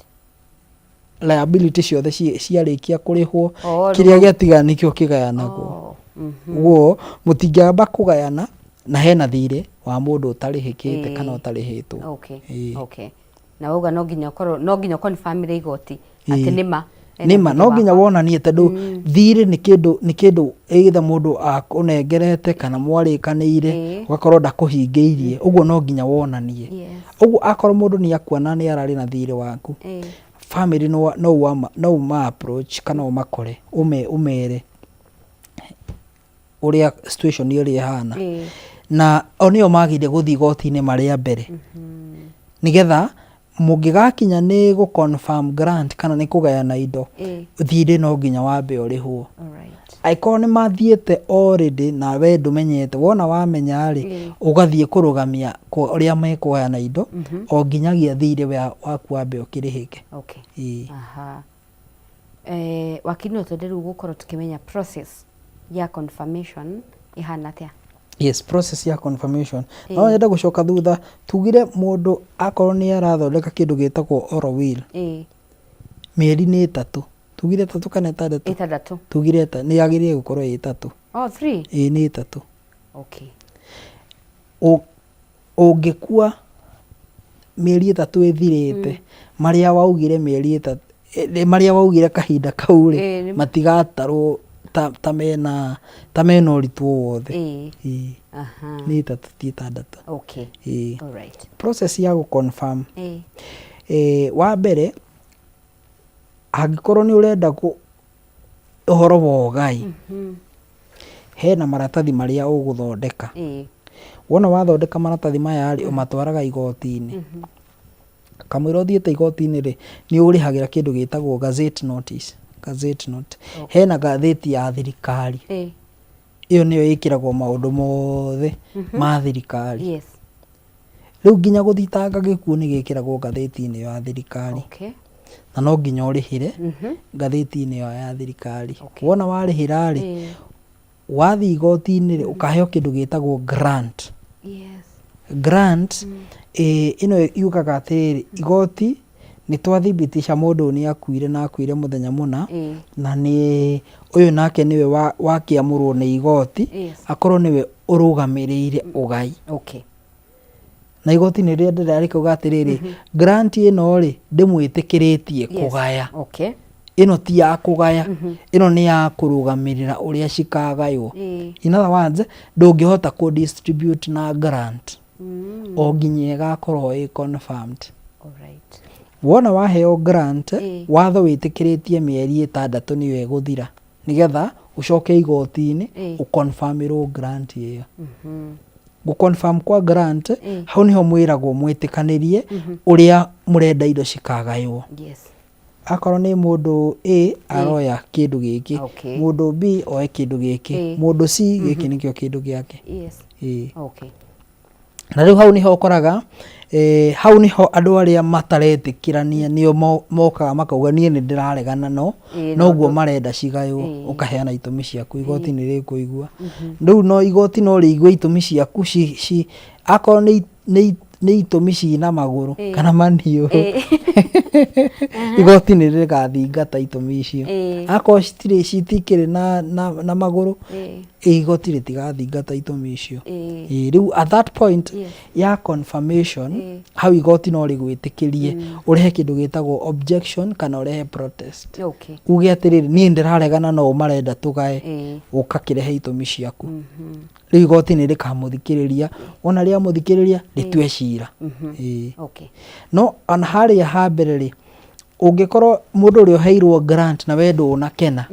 Liability ciothe ciarĩkia kũrĩhwo, Oh, kĩrĩa gĩatigara nĩkĩo kĩgayanagwo. Oh. Ũguo mũtingĩamba kũgayana na hena thirĩ wa mũndũ ũtarĩhĩkĩte kana ũtarĩhĩtwo. Okay. Okay. Na wauga no nginya ũkorwo no nginya ũconfirmĩre igoti atĩ nĩma ena Nĩma thirĩ no nginya wakwa. wonanie tondũ thirĩ nĩ kĩndũ nĩ kĩndũ either mũndũ akũnengerete kana mwarĩkanĩire ũgakorwo ndakũhingĩirie ũguo no nginya wonanie. Ũguo akorwo mũndũ nĩ akua na nĩ ararĩ na thirĩ waku, family no no no ũma approach kana ũmakore ũmere ũrĩa situation ĩrĩa ĩhana. Na o nĩo magĩrĩire gũthiĩ igoti-inĩ marĩ a mbere nĩgetha mũngĩgakinya nĩ gũ confirm grant kana nĩ kũgayana indo, thirĩ no nginya wambe ũrĩhwo. Angĩkorwo nĩ mathiĩte already na we ndũmenyete, wona wamenya rĩ, ũgathiĩ kũrũgamia ũrĩa mekũgayana indo o nginyagia thirĩ waku wambe ũkĩrĩhĩke. Okay. Ĩĩ. Aha. Eh, wakiri no twende rĩu gũkorwo tũkĩmenya process ya confirmation ĩhana atĩa? Yes, process ya confirmation. No nyende gũcoka thutha, tugire mũndũ akorwo nĩ arathondeka kĩndũ gĩtagwo oral will, mĩeri nĩ ĩtatũ. Tugire ĩtatũ kana ĩtandatũ? Ĩtandatũ. Tugire nĩ yagĩrĩire gũkorwo ĩ ĩtatũ. Oh, three? Ĩĩ nĩ ĩtatũ. Okay. Ũngĩkua mĩeri ĩtatũ ĩthirĩte, marĩa waugire mĩeri ĩtatũ, marĩa waugire kahinda kau rĩ, matigatarwo ta mena ta mena ũritũ o wothe. Ĩĩ. Nĩ ĩtatũ ti ĩtandatũ. Okay. Ĩĩ. Alright. Process ya gũ confirm. Wa mbere, angĩkorwo nĩ ũrenda ũhoro wa ũgai, hena maratathi marĩa ũgũthondeka. Wona wathondeka maratathi maya rĩ, ũmatwaraga igoti-inĩ. Kamũira ũthiĩte igoti-inĩ rĩ, nĩ ũrĩhagĩra kĩndũ gĩtagwo gazette notice, gazette note. Hena ngathĩti ya thirikari, ĩyo nĩyo ĩkĩragwo maũndũ mothe ma thirikari. Rĩu nginya gũthitanga gĩkuũ nĩ gĩkĩragwo ngathĩti-inĩ ĩyo ya thirikari. Na no nginya ũrĩhĩre ngathĩti-inĩ ĩyo ya thirikari. Wona warĩhĩra rĩ, wathiĩ igoti-inĩ rĩ, ũkaheo kĩndũ gĩtagwo grant. Grant ĩno yugaga atĩrĩrĩ, igoti nĩ twathibitisha mũndũ ũyũ nĩ akuire na akuire mũthenya mũna, na nĩ ũyũ nake nĩwe wakĩamũrwo nĩ igoti, akorwo nĩwe ũrũgamĩrĩire ũgai. Na igoti nĩ rĩenderea rĩkauga atĩrĩrĩ, grant ĩno rĩ, ndĩmwĩtĩkĩrĩtie kũgaya. Ĩno ti ya kũgaya, ĩno nĩ ya kũrũgamĩrĩra ũrĩa cikagaywo. In other words, ndũngĩhota kũ distribute na grant o nginya ĩgakorwo ĩ confirmed. Wona waheo grant, watho wĩtĩkĩrĩtie mĩeri ĩtandatũ nĩyo ĩgũthira nĩgetha ũcoke igoti-inĩ ũ confirm-ĩrwo grant ĩyo. Gũ confirm kwa grant, hau nĩho mwĩragwo mwĩtĩkanĩrie ũrĩa mũrenda indo cikagaywo. Akorwo nĩ mũndũ A aroya kĩndũ gĩkĩ, mũndũ B oe kĩndũ gĩkĩ, mũndũ C gĩkĩ nĩkĩo kĩndũ gĩake. Ĩĩ. Na rĩu hau nĩho ũkoraga hau nĩho andũ arĩa mataretĩkĩrania nĩo mokaga makauga niĩ nĩ ndĩraregana no noguo marenda cigaywo, ũkaheana itũmi ciaku igoti nĩ rĩkũigua. Rĩu no igoti no rĩigue itũmi ciaku akorwo nĩ nĩ itũmi cina magũrũ kana maniũrũ, igoti nĩ rĩgathingata itũmi icio. Akorwo citirĩ citikĩrĩ na magũrũ, igoti rĩtigathingata itũmi icio. Ĩĩ, rĩu at that point ya confirmation, hau igoti no rĩgwĩtĩkĩrie ũrehe kĩndũ gĩtagwo objection kana ũrehe protest. Uge atĩrĩrĩ, niĩ ndĩraregana na ũũ marenda tũgae, ũgakĩrehe itũmi ciaku. Rĩu igoti nĩ rĩkamũthikĩrĩria, wona rĩamũthikĩrĩria rĩtue cira. Ĩĩ. No ona harĩa ha mbere rĩ, Ũngĩkorwo mũndũ ũrĩa ũheirwo grant na we ndũnakena,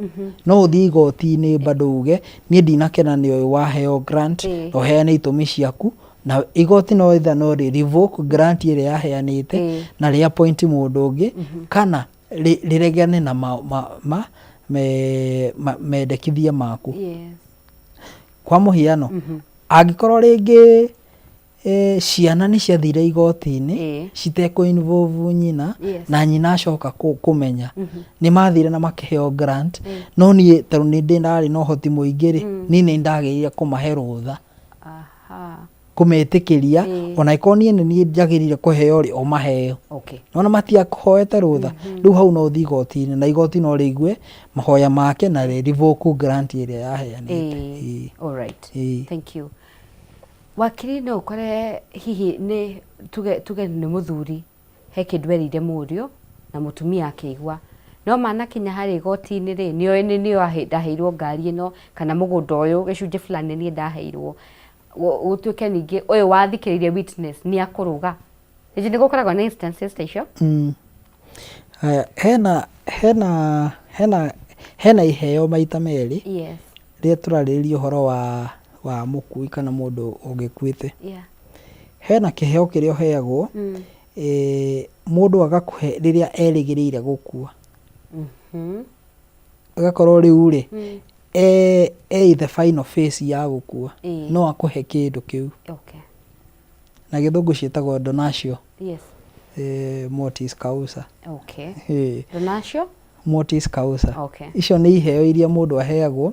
no ũthiĩ igoti-inĩ bado uge niĩ ndinakena nĩ ũyũ waheo grant, na ũheane itũmi ciaku, na igoti no either no rĩ revoke grant ĩrĩa yaheanĩte na rĩ appoint mũndũ ũngĩ, kana rĩregane na ma, ma, ma, me, ma, mendekithia maku. Kwa mũhiano, angĩkorwo rĩngĩ ciana nĩ ciathire igoti-inĩ citekũ involve nyina, na nyina acoka kũmenya nĩ mathire na makĩheo grant, no niĩ tondũ nĩ ndĩ ndarĩ na ũhoti mũingĩ rĩ, niĩ nĩ ndagĩrĩire kũmahe rũtha kũmetĩkĩria, ona ĩkorwo niĩ nĩ niĩ njagĩrĩire kũheo rĩ, o maheo. Nona matiakũhoete rũtha. Rĩu hau no ũthiĩ igoti-inĩ na igoti no rĩigue mahoya make na rĩ revoke grant ĩrĩa yaheanĩte. Alright. Thank you. Wakiri, no ũkore hihi nĩ tuge nĩ mũthuri he kĩndũ erĩire mũriũ na mũtumia akĩigua, no manakinya harĩa igoti-inĩ rĩ, nĩoĩ nĩ niĩ ndaheirwo ngari ĩno kana mũgũnda ũyũ gĩcunjĩ fulani nĩ niĩ ndaheirwo. Gũtuĩke ningĩ ũyũ wathikĩrĩirie witness nĩ akũrũga. Hihi nĩ gũkoragwo na instances ta icio? Haya, hena iheo maita merĩ. Rĩrĩa tũrarĩrĩria ũhoro wa mũkui kana mũndũ ũgĩkuĩte. Hena kĩheo kĩrĩa ũheagwo, mũndũ agakũhe rĩrĩa erĩgĩrĩire gũkua. Agakorwo rĩu rĩ, e in the final phase ya gũkua, no akũhe kĩndũ kĩu. Na gĩthũngũ ciĩtagwo donatio. Mortis causa. Donatio? Mortis causa. Icio nĩ iheo iria mũndũ aheagwo,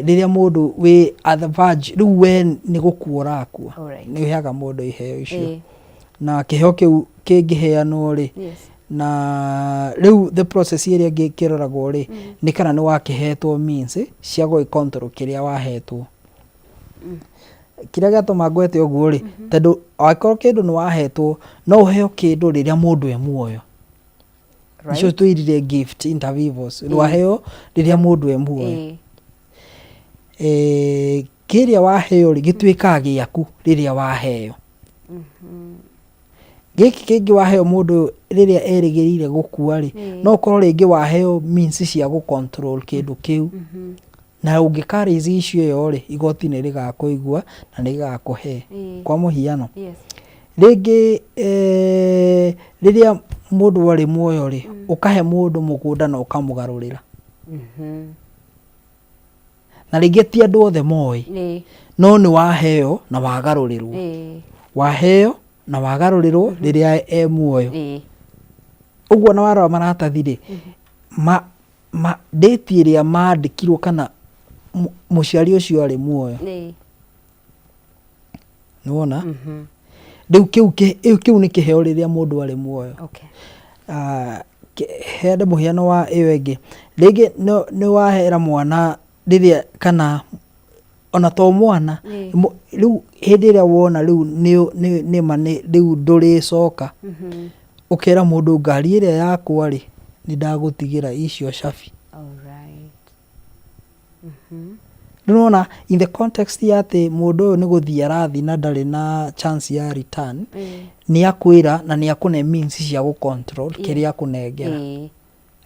rĩrĩa mũndũ wĩ at the verge, rĩu we nĩ gũkua ũrakua. Nĩ ũheaga mũndũ iheo icio. Na kĩheo kĩu kĩngĩheanwo rĩ, na rĩu the process ĩrĩa ĩngĩ kĩroragwo rĩ, nĩ kana nĩ wakĩhetwo means cia gũgĩ control kĩrĩa wahetwo. Kĩrĩa gĩatũma ngwete ũguo rĩ, tondũ angĩkorwo kĩndũ nĩ wahetwo, no ũheo kĩndũ rĩrĩa mũndũ e muoyo. Nĩcio twĩrire gift inter vivos, waheo rĩrĩa mũndũ e muoyo. Kĩrĩa waheo rĩ, gĩtuĩkaga gĩaku rĩrĩa waheo. Gĩkĩ kĩngĩ waheo mũndũ rĩrĩa erĩgĩrĩire gũkua rĩ, no ũkorwo rĩngĩ waheo means cia gũ control kĩndũ kĩu. Na ũngĩka raise issue ĩyo rĩ, igoti nĩ rĩgakũigua na nĩ rĩgakũhe. Kwa mũhiano, rĩngĩ rĩrĩa mũndũ arĩ muoyo rĩ, ũkahe mũndũ mũgũnda na ũkamũgarũrĩra. Na rĩngĩ ti andũ othe moĩ, no nĩ waheo na wagarũrĩrwo. Waheo na wagarũrĩrwo rĩrĩa e muoyo. Ũguo na warora maratathi rĩ, ma date ĩrĩa mandĩkirwo kana mũciari ũcio arĩ muoyo. Nĩwona? Rĩu kĩu nĩ kĩheo rĩrĩa mũndũ arĩ muoyo. Heane mũhiano wa ĩyo ĩngĩ. Rĩngĩ nĩ wahera mwana rĩrĩa kana ona to mwana, rĩu hĩndĩ ĩrĩa wona rĩu nĩ ma rĩu ndũrĩcoka, ũkera mũndũ ngari ĩrĩa yakwa rĩ, nĩ ndagũtigĩra icio cabi. Rĩu nĩwona in the context ya atĩ mũndũ ũyũ nĩ gũthiĩ arathiĩ na ndarĩ na chance ya return, nĩ akwĩra na nĩ akũne means cia gũ control kĩrĩa akũnengera.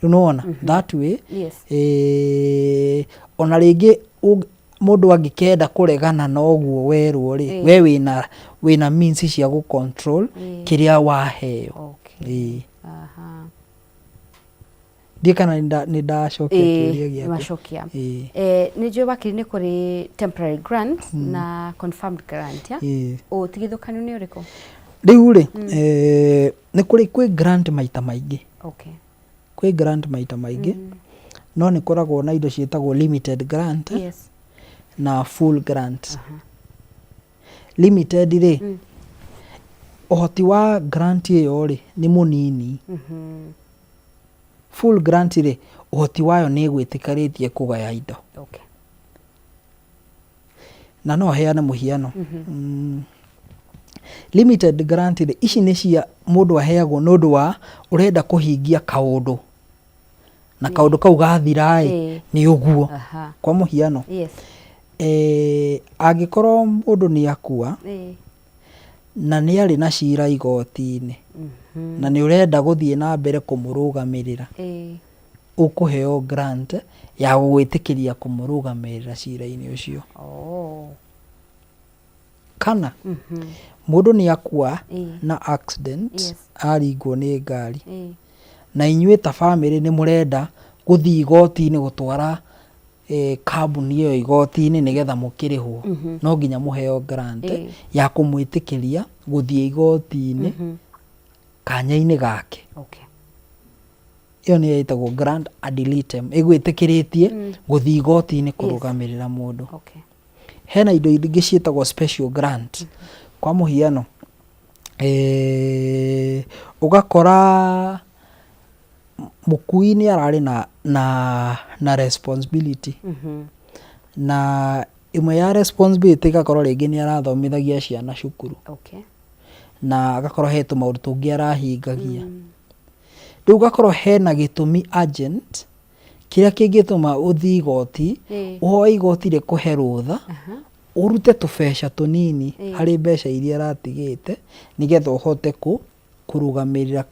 Rĩu nĩwona that way, ona rĩngĩ mũndũ angĩkenda kũregana na ũguo werwo rĩ, we wĩna means cia gũ control kĩrĩa waheo. Ndiũĩ kana nĩ ndacokia kĩũria gĩaku. Nĩwacokia. Nĩ njũĩ wakiri nĩ kũrĩ temporary grant na confirmed grant, ya? Ũtigithũkanu nĩ ũrĩkũ? Rĩu rĩ, nĩ kũrĩ kwĩ grant maita maingĩ. Kwĩ grant maita maingĩ, no nĩ kũragwo na indo ciĩtagwo limited grant na full grant. Limited rĩ, ũhoti wa grant ĩyo rĩ, nĩ mũnini. Full grant rĩ, ũhoti wayo nĩ ĩgwĩtĩkĩrĩtie kũgaya indo. Na no heane mũhiano. Limited grant rĩ, ici nĩ cia mũndũ aheagwo nĩ ũndũ wa ũrenda kũhingia kaũndũ. Na kaũndũ kau gathira ĩ, nĩ ũguo. Kwa mũhiano, angĩkorwo mũndũ nĩ akua, na nĩ arĩ na cira igoti-inĩ, na nĩ ũrenda gũthiĩ na mbere kũmũrũgamĩrĩra, ũkũheo grant ya gũgwĩtĩkĩria kũmũrũgamĩrĩra cira-inĩ ũcio. Kana mũndũ nĩ akua na accident, aringwo nĩ ngari, na inyuĩ ta bamĩrĩ nĩ mũrenda gũthiĩ igoti-inĩ gũtwara kambuni ĩyo igoti-inĩ nĩgetha mũkĩrĩhwo, no nginya mũheo grant ya kũmwĩtĩkĩria gũthiĩ igoti-inĩ kanya-inĩ gake. Ĩyo nĩyo ĩtagwo grant ad litem, ĩgwĩtĩkĩrĩtie gũthiĩ igoti-inĩ kũrũgamĩrĩra mũndũ. Hena indo ingĩ ciĩtagwo special grant. Kwa mũhiano, ũgakora mũkui nĩ ararĩ na, na, na responsibility. Na ĩmwe ya responsibility ĩgakorwo rĩngĩ nĩ arathomithagia ciana cukuru. Na agakorwo he tũmaũndũ tũngĩ arahingagia. Rĩu ũgakorwo hena gĩtũmi urgent kĩrĩa kĩngĩtũma ũthiĩ igoti, ũhoe igoti rĩkũhe rũtha, ũrute tũbeca tũnini harĩ mbeca iria aratigĩte nĩgetha ũhote kũrũgamĩrĩra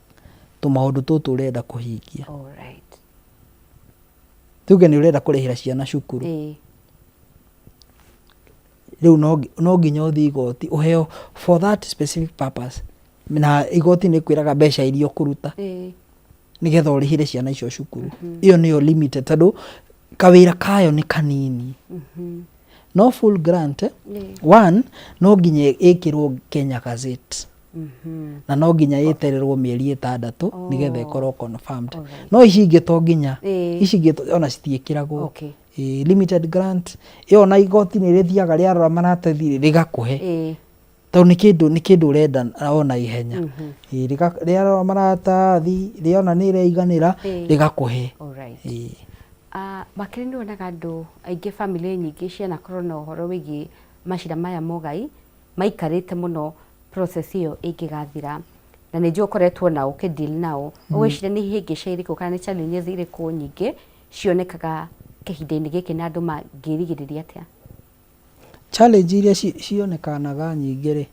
tũmaũndũ tũtũ ũrenda kũhingia. Tuge nĩ ũrenda kũrĩhĩra ciana cukuru. Rĩu no nginya ũthiĩ igoti ũheo for that specific purpose. Na igoti nĩ kwĩraga mbeca iria ũkũruta nĩgetha ũrĩhĩre ciana icio cukuru. Ĩyo nĩyo limited tondũ kawĩra kayo nĩ kanini. No full grant, one, no nginya ĩkĩrwo Kenya Gazette. Na no nginya ĩtererwo mĩeri 6 nĩgetha ĩkorwo confirmed. No ici ingĩ to nginya, ici ingĩ ona citiĩkĩragwo. Limited grant, ĩyo ona igoti nĩ rĩthiaga rĩarora maratathi rĩgakũhe. Tondũ nĩ kĩndũ, nĩ kĩndũ ũrenda o na ihenya. Rĩarora maratathi, rĩona nĩ ĩraiganĩra, rĩgakũhe. Makĩria nĩ wonaga andũ aingĩ bamĩrĩ nyingĩ cianakorwo na ũhoro wĩgiĩ macira maya ma ũgai, maikarĩte mũno process ĩyo ĩngĩgathira. Na nĩ njũĩ ũkoretwo nao ũkĩ deal nao. Ũgwĩciria nĩ ihĩngĩca irĩkũ kana nĩ challenges irĩkũ nyingĩ cionekaga kĩhinda-inĩ gĩkĩ na andũ mangĩrigĩrĩria atĩa? Challenge iria cionekanaga nyingĩ rĩ,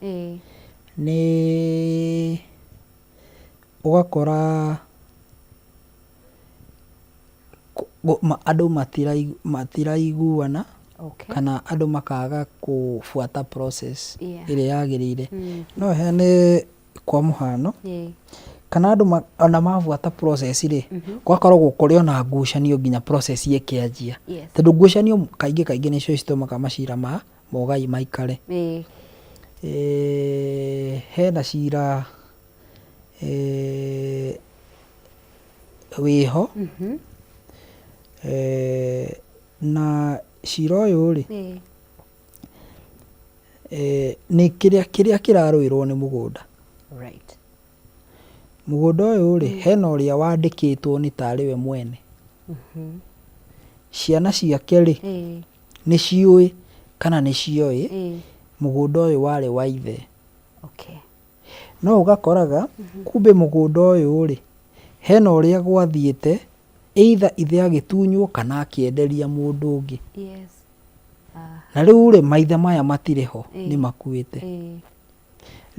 nĩ ũgakora andũ matiraiguana kana andũ makaga kũbuata process ĩrĩa yagĩrĩire. No heane kwa mũhano, kana andũ ona mabuata process rĩ, gũgakoragwo kũrĩ ona ngucanio nginya process ĩkĩanjia. Tondũ ngucanio kaingĩ kaingĩ nĩcio citũmaga macira ma ũgai maikare. Hena cira wĩho, na cira ũyũ rĩ, nĩ kĩrĩa kĩrĩa kĩrarũĩrwo nĩ mũgũnda. Mũgũnda ũyũ rĩ, hena ũrĩa wandĩkĩtwo nĩ tarĩ we mwene. Ciana ciake rĩ, nĩ ciũĩ kana nĩ cioĩ mũgũnda ũyũ warĩ wa ithe. No ũgakoraga kumbe mũgũnda ũyũ rĩ, hena ũrĩa gwathiĩte either ithe agĩtunywo kana akĩenderia mũndũ ũngĩ. Na rĩu rĩ, maithe maya matirĩ ho, nĩ makuĩte.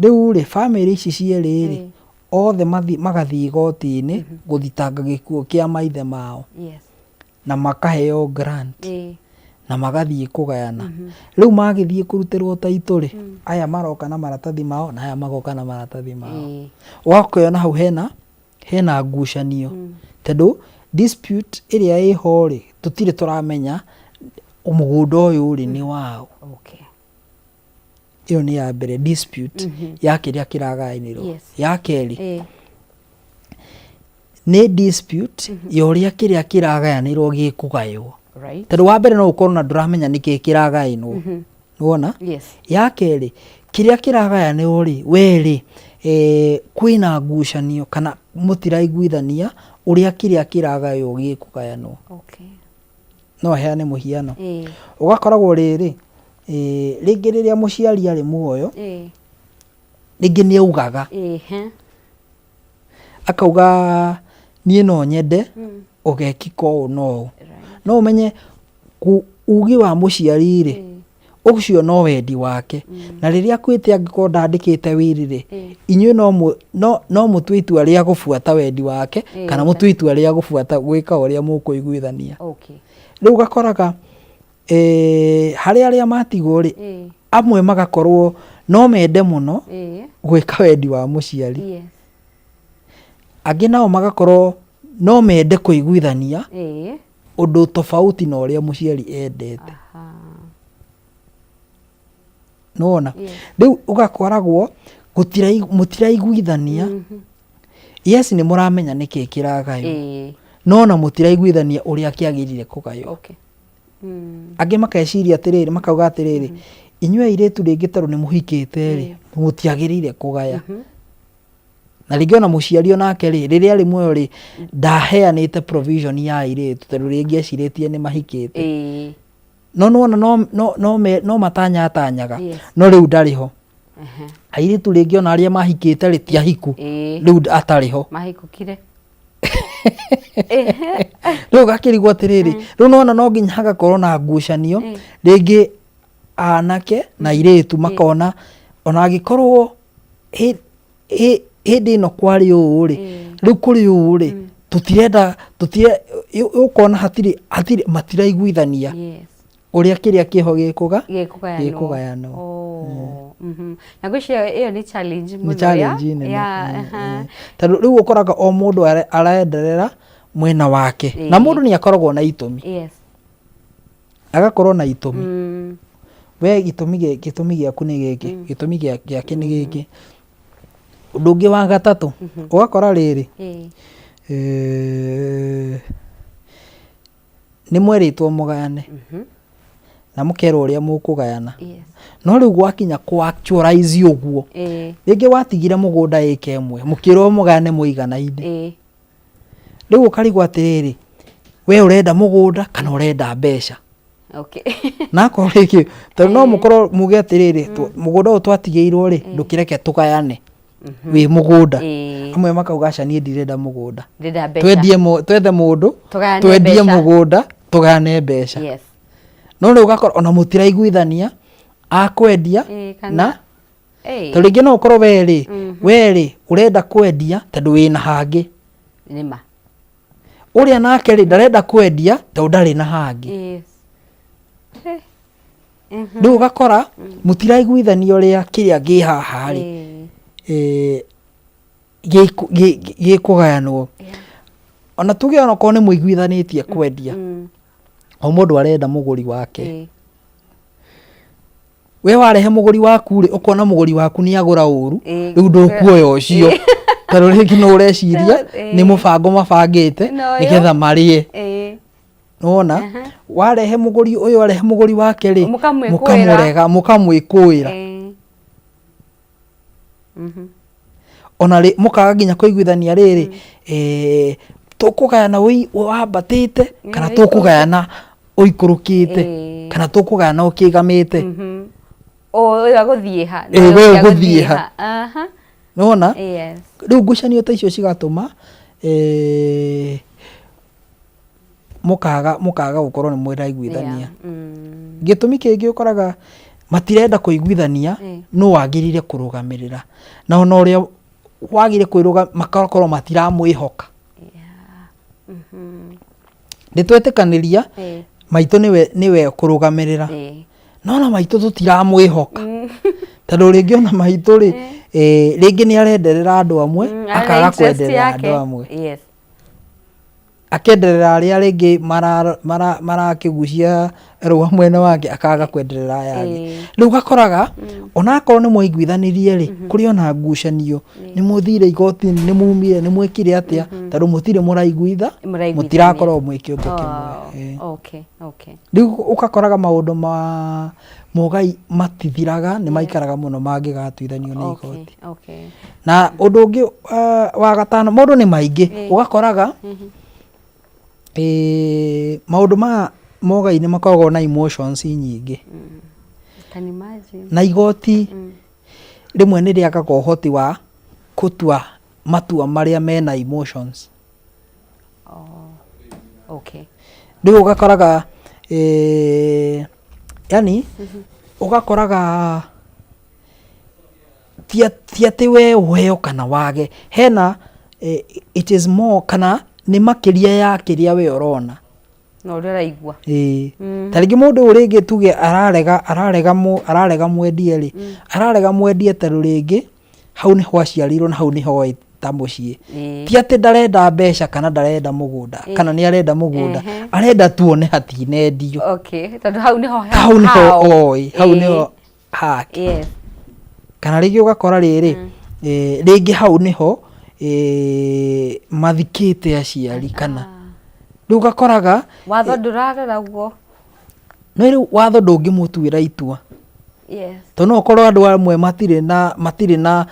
Rĩu rĩ, bamĩrĩ ici cierĩ rĩ, othe magathiĩ igoti-inĩ gũthitanga gĩkuũ kĩa maithe mao. Na makaheo grant. Na magathiĩ kũgayana. Rĩu magĩthiĩ kũrutĩrwo taitũ rĩ, aya maroka na maratathi mao na aya magoka na maratathi mao. Ũgakĩona hau hena ngucanio. Tondũ dispute ĩrĩa ĩho rĩ, tũtirĩ tũramenya mũgũnda ũyũ rĩ nĩ waũ. Ĩyo nĩ ya mbere, dispute ya kĩrĩa kĩragayanĩrwo. Ya kerĩ, nĩ dispute ya ũrĩa kĩrĩa kĩragayanĩrwo gĩkũgaywo. Tondũ wa mbere no ũkorwo na ndũramenya nĩkĩ kĩragayanwo. Nĩwona? Ya kerĩ, kĩrĩa kĩragayanĩrwo rĩ, we rĩ, kwĩna ngucanio kana mũtiraiguithania ũrĩa kĩrĩa kĩragaywo gĩkũgayanwo. No heane mũhiano. Ũgakoragwo rĩrĩ, rĩngĩ rĩrĩa mũciari arĩ muoyo, rĩngĩ nĩ augaga. Akauga niĩ no nyende ũgekĩka ũũ na ũũ. No ũmenye ugi wa mũciari rĩ, Ũcio no wendi wake. Na rĩrĩa akuĩte angĩkorwo ndandĩkĩte will rĩ, inyuĩ no mũ, no, no mũtue itua rĩa gũbuata wendi wake kana mũtue itua rĩa gũbuata gwĩka ũrĩa mũkũiguithania. Okay. Rĩu ũgakoraga eh, harĩ arĩa matigwo rĩ, amwe magakorwo no mende mũno gwĩka wendi wa mũciari. Yes. Angĩ nao magakorwo no mende kũiguithania ũndũ tofauti na ũrĩa mũciari endete. Aha. Nĩwona? Rĩu ũgakoragwo mũtiraiguithania. Yes, nĩ mũramenya nĩkĩ kĩragaywo. No ona mũtiraiguithania ũrĩa kĩagĩrĩire kũgaywo. Okay. Angĩ makeciria atĩrĩrĩ, makauga atĩrĩrĩ, inyuĩ airĩtu rĩngĩ tondũ nĩ mũhikĩte rĩ, mũtiagĩrĩire kũgaya. Na rĩngĩ ona mũciari onake rĩ, rĩrĩa arĩ muoyo rĩ, ndaheanĩte provision ya airĩtu tondũ rĩngĩ ecirĩtie nĩ mahikĩte. No nĩwona no, no, no, me, no matanyatanyaga. Yes. No rĩu ndarĩ ho. Airĩtu rĩngĩ ona arĩa mahikĩte rĩ ti ahiku. Rĩu atarĩ ho. Mahikũkire. Rĩu ũgakĩrigwo atĩrĩrĩ, rĩu nĩwona no nginya hagakorwo na ngucanio, rĩngĩ anake na airĩtu makona ona angĩkorwo hĩndĩ ĩno kwarĩ ũũ rĩ, rĩu kũrĩ ũũ rĩ, tũtirenda, tũtire, ũkona hatirĩ, hatirĩ, matiraiguithania Yes. ũrĩa kĩrĩa kĩho gĩkũga, Gĩkũgayanwo. gĩkũgayanwo. Oh. Na ngwĩciria ĩyo nĩ challenge Nĩ mũno ya challenge nene. ya aha. Tondũ rĩu ũkoraga o mũndũ arenderera mwena wake. Na mũndũ nĩ akoragwo na itũmi. Yes. Agakorwo na itũmi. We gĩtũmi gĩtũmi gĩaku nĩ gĩkĩ, gĩtũmi gĩake nĩ gĩkĩ. Ũndũ ũngĩ wa gatatũ, ũgakora rĩrĩ, nĩ mwerĩtwo mũgayane na mũkerwo ũrĩa mũkũgayana. Yes. No rĩu gwakinya kũ actualize ũguo, rĩngĩ watigire mũgũnda ĩka ĩmwe, mũkĩrwo mũgayane mũiganaine. Rĩu ũkarigwo atĩrĩrĩ, we ũrenda mũgũnda kana ũrenda mbeca? Okay. Na akorwo rĩngĩ, tondũ no mũkorwo muge atĩrĩrĩ, mũgũnda ũyũ twatigĩirwo rĩ, ndũkĩreke tũgayane wĩ mũgũnda. Amwe makauga aca niĩ ndirenda mũgũnda. Ndĩrenda mbeca. Twendie twethe mũndũ, Tũgayane twendie mbeca. mũgũnda, tũgayane mbeca. Yes. No rĩu ũgakora ona mũtiraiguithania, akwendia Kana na tondũ rĩngĩ no ũkorwo we rĩ, we rĩ ũrenda kwendia tondũ wĩna hangĩ. Nĩma. Ũrĩa nake rĩ ndarenda kwendia tondũ ndarĩ na hangĩ. Yes. Rĩu ũgakora mũtiraiguithania ũrĩa kĩrĩa gĩ haha rĩ, gĩkũgayanwo. Ona tuge onakorwo nĩ mũiguithanĩtie kwendia, o mũndũ arenda mũgũri wake. We warehe mũgũri waku rĩ, ũkona mũgũri waku nĩ agũra ũru, rĩu ndũkuoya ũcio. Tondũ rĩngĩ no ũreciria nĩ mũbango mabangĩte nĩgetha marĩe. Nĩwona? Warehe mũgũri ũyũ arehe mũgũri wake rĩ, Mũkamwĩkũĩra. mũkamũrega, mũkamwĩkũĩra. Ona rĩ, mũkaga nginya kũiguithania rĩrĩ, tũkũgayana wambatĩte kana tũkũgayana ũikũrũkĩte, kana tũkũgayana ũkĩgamĩte. Ũyũ agũthiĩ ha? Ĩĩ, Na we ũyũ ũngĩ ũgũthiĩ ha. Aha. Nĩwona? Yes. Rĩu ngucanio ta icio cigatũma mũkaga mũkaga gũkorwo nĩ mũraiguithania. Yeah. Mm. Gĩtũmi kĩngĩ ũkoraga matirenda kũiguithania nũ wagĩrĩire kũrũgamĩrĩra, na ona ũrĩa wagĩrĩire kwĩrũga magakorwo matiramwĩhoka. Yeah. Mhm. Nĩ twetĩkanĩria maitũ nĩwe nĩwe kũrũgamĩrĩra, no ona maitũ tũtiramwĩhoka, tondũ rĩngĩ ona maitũ rĩ, rĩngĩ nĩ arenderera andũ amwe Arĩ na akaga interest kwenderera yake. andũ amwe. Yes. Akenderera arĩa rĩngĩ marakĩgucia rũa mwena wake akaga kwenderera aya angĩ. Rĩu ũgakoraga onakorwo nĩ mwaiguithanirie rĩ, kũrĩ ona ngucanio, nĩ mũthire igoti-inĩ, nĩ mumire, nĩ mwĩkire atĩa, tondũ mũtirĩ mũraiguitha, Mũraiguithania. mũtirakorwo mwĩ kĩũmbe kĩmwe. Oh, okay, okay. Rĩu ũgakoraga maũndũ ma mogai matithiraga, nĩ maikaraga mũno mangĩgatuithanio nĩ Okay, igoti. okay. Na ũndũ ũngĩ wa gatano, maũndũ nĩ maingĩ, ũgakoraga maũndũ ma mogai nĩ makoragwo na emotions nyingĩ. Can imagine. Na igoti rĩmwe nĩ rĩagaga ũhoti wa gũtua matua marĩa mena emotions. Oh, okay. Rĩu ũgakoraga yani Ũgakoraga ti atĩ we ũheo kana wage, hena it is more kana nĩ makĩria ya kĩrĩa we ũrona. Na ũrĩa ũraigua. Ĩĩ. Ta rĩngĩ mũndũ ũyũ rĩngĩ tuge ararega ararega ararega mwendie rĩ, ararega mwendie tondũ rĩngĩ hau nĩho aciarĩirwo na hau nĩho oĩ ta mũciĩ. Ti atĩ ndarenda mbeca kana ndarenda mũgũnda kana nĩ arenda mũgũnda, arenda tuone hatinendio. Okay, tondũ hau nĩho hau nĩho hao. oĩ, hau nĩho hake. Kana rĩngĩ ũgakora rĩrĩ, rĩngĩ hau nĩho mathikĩte aciari kana rĩu ũgakoraga Watho ndũrarora ũguo. No rĩu watho ndũngĩmũtuĩra itua. Tondũ no ũkorwo andũ amwe matirĩ na matirĩ na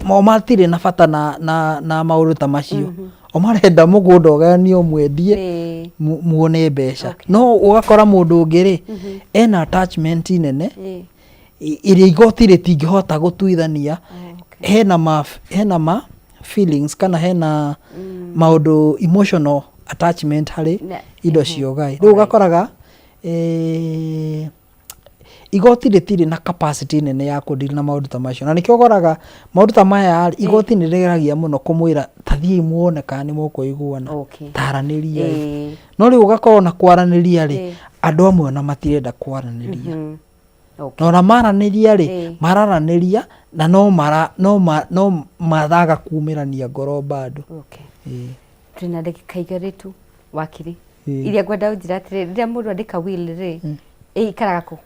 o matirĩ na bata na na na maũndũ ta macio. O marenda mũgũnda ũgayanio mwendie muone mbeca. No ũgakora mũndũ ũngĩ rĩ, ena attachment nene ĩrĩa igoti rĩtingĩhota gũtuithania. Hena ma hena ma feelings kana hena maũndũ emotional attachment harĩ indo cia ũgai. Rĩu ũgakoraga igoti rĩtirĩ na capacity nene ya kũ deal na maũndũ ta macio. Na nĩkĩo ũkoraga maũndũ ta maya rĩ, igoti nĩ rĩgeragia mũno kũmwĩra ta thiĩi muone kana nĩ mũkũiguana, taranĩriai. No rĩu ũgakorwo na kwaranĩria rĩ, andũ amwe ona matirenda kwaranĩria. Na ona maranĩria rĩ, mararanĩria na no mara no ma no maraga kumĩrania ngoro bado. Twĩna ndagĩka igĩrĩ tu wakiri. Iria ngwenda ũnjĩre atĩrĩrĩ, rĩrĩa mũndũ andĩka will rĩ, ĩikaraga kũ?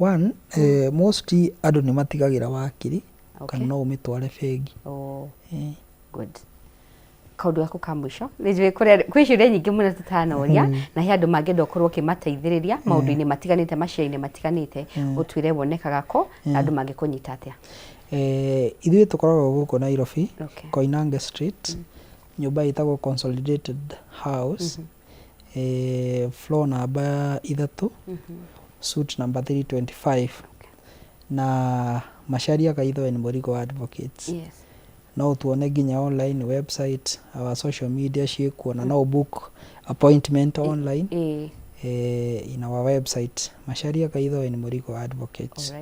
One, most andũ nĩ matigagĩra wakiri kana no ũmĩtware bengi. Oh, good. Kaũndũ gaku ka mũico, nĩ njũĩ kũrĩa kwĩ ciũria nyingĩ mũno tũtanoria, na he andũ mangĩenda ũkorwo ũkĩmateithĩrĩria maũndũ-inĩ matiganĩte, macira-inĩ matiganĩte, ũtwĩre wonekaga kũ, na andũ mangĩkũnyita atĩa? Ithuĩ tũkoragwo gũkũ Nairobi, Koinange Street, nyũmba ĩtagwo Consolidated House, floor namba 3, suite number 325, na Macharia Gaitho and Mũrigo Advocates. No ũtuone nginya online website, our social media ciĩkuo, na no ũ book appointment online in our website, Macharia Gaitho and Mũrigo Advocates.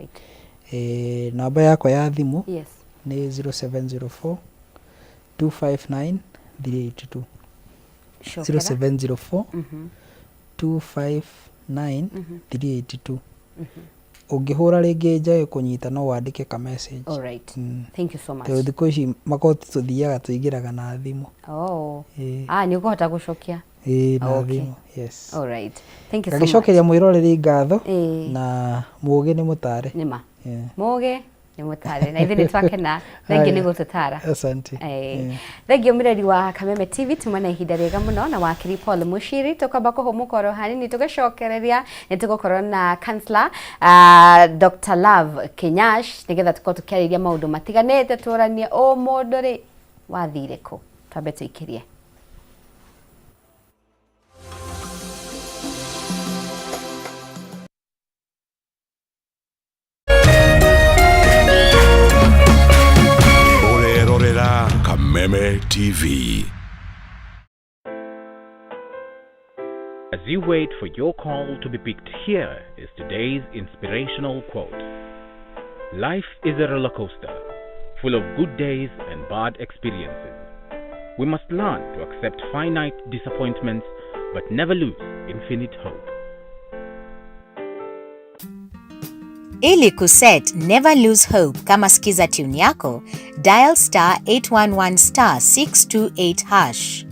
Namba yakwa ya thimũ nĩ 0704 259 382. Cokera. 0704 259 382. Ũngĩhũra rĩngĩ njage kũnyita no wandĩke ka message. Alright. Thank you so much. Tondũ thikũ ici makoti tũthiaga tũingĩraga na thimũ. Oh. Ĩĩ. Ah, nĩ ũkũhota gũcokia. Ĩĩ na Okay. thimũ. Yes. Alright. Thank you so much. Ngagĩcokeria mwĩroreri ngatho Ĩĩ. na mũgĩ nĩ mũtare. Nĩma. Yeah. Mũgĩ nĩ mũtare na ithuĩ nĩ twakena. Thengiũ nĩ Haya. gũtũtara. Asante. Yeah. Thengiũ mũreri wa Kameme TV, tuma na ihinda rĩega mũno na wakiri Paul Mushiri. Tũkwamba kũhũmũka oro hanini, tũgĩcokereria nĩ tũgũkorwo na counselor Dr. Love Kinyash nĩgetha tũkorwo tũkĩarĩria maũndũ matiganĩte, tũranie ũ mũndũ rĩ wathire kũ. Twambe tũikĩrie. Ũrerorera Kameme TV. As you wait for your call to be picked, here is today's inspirational quote. Life is a roller coaster, full of good days and bad experiences. We must learn to accept finite disappointments, but never lose infinite hope. Ili kuset Never Lose Hope kama skiza tune yako, dial star 811 star 628 hash.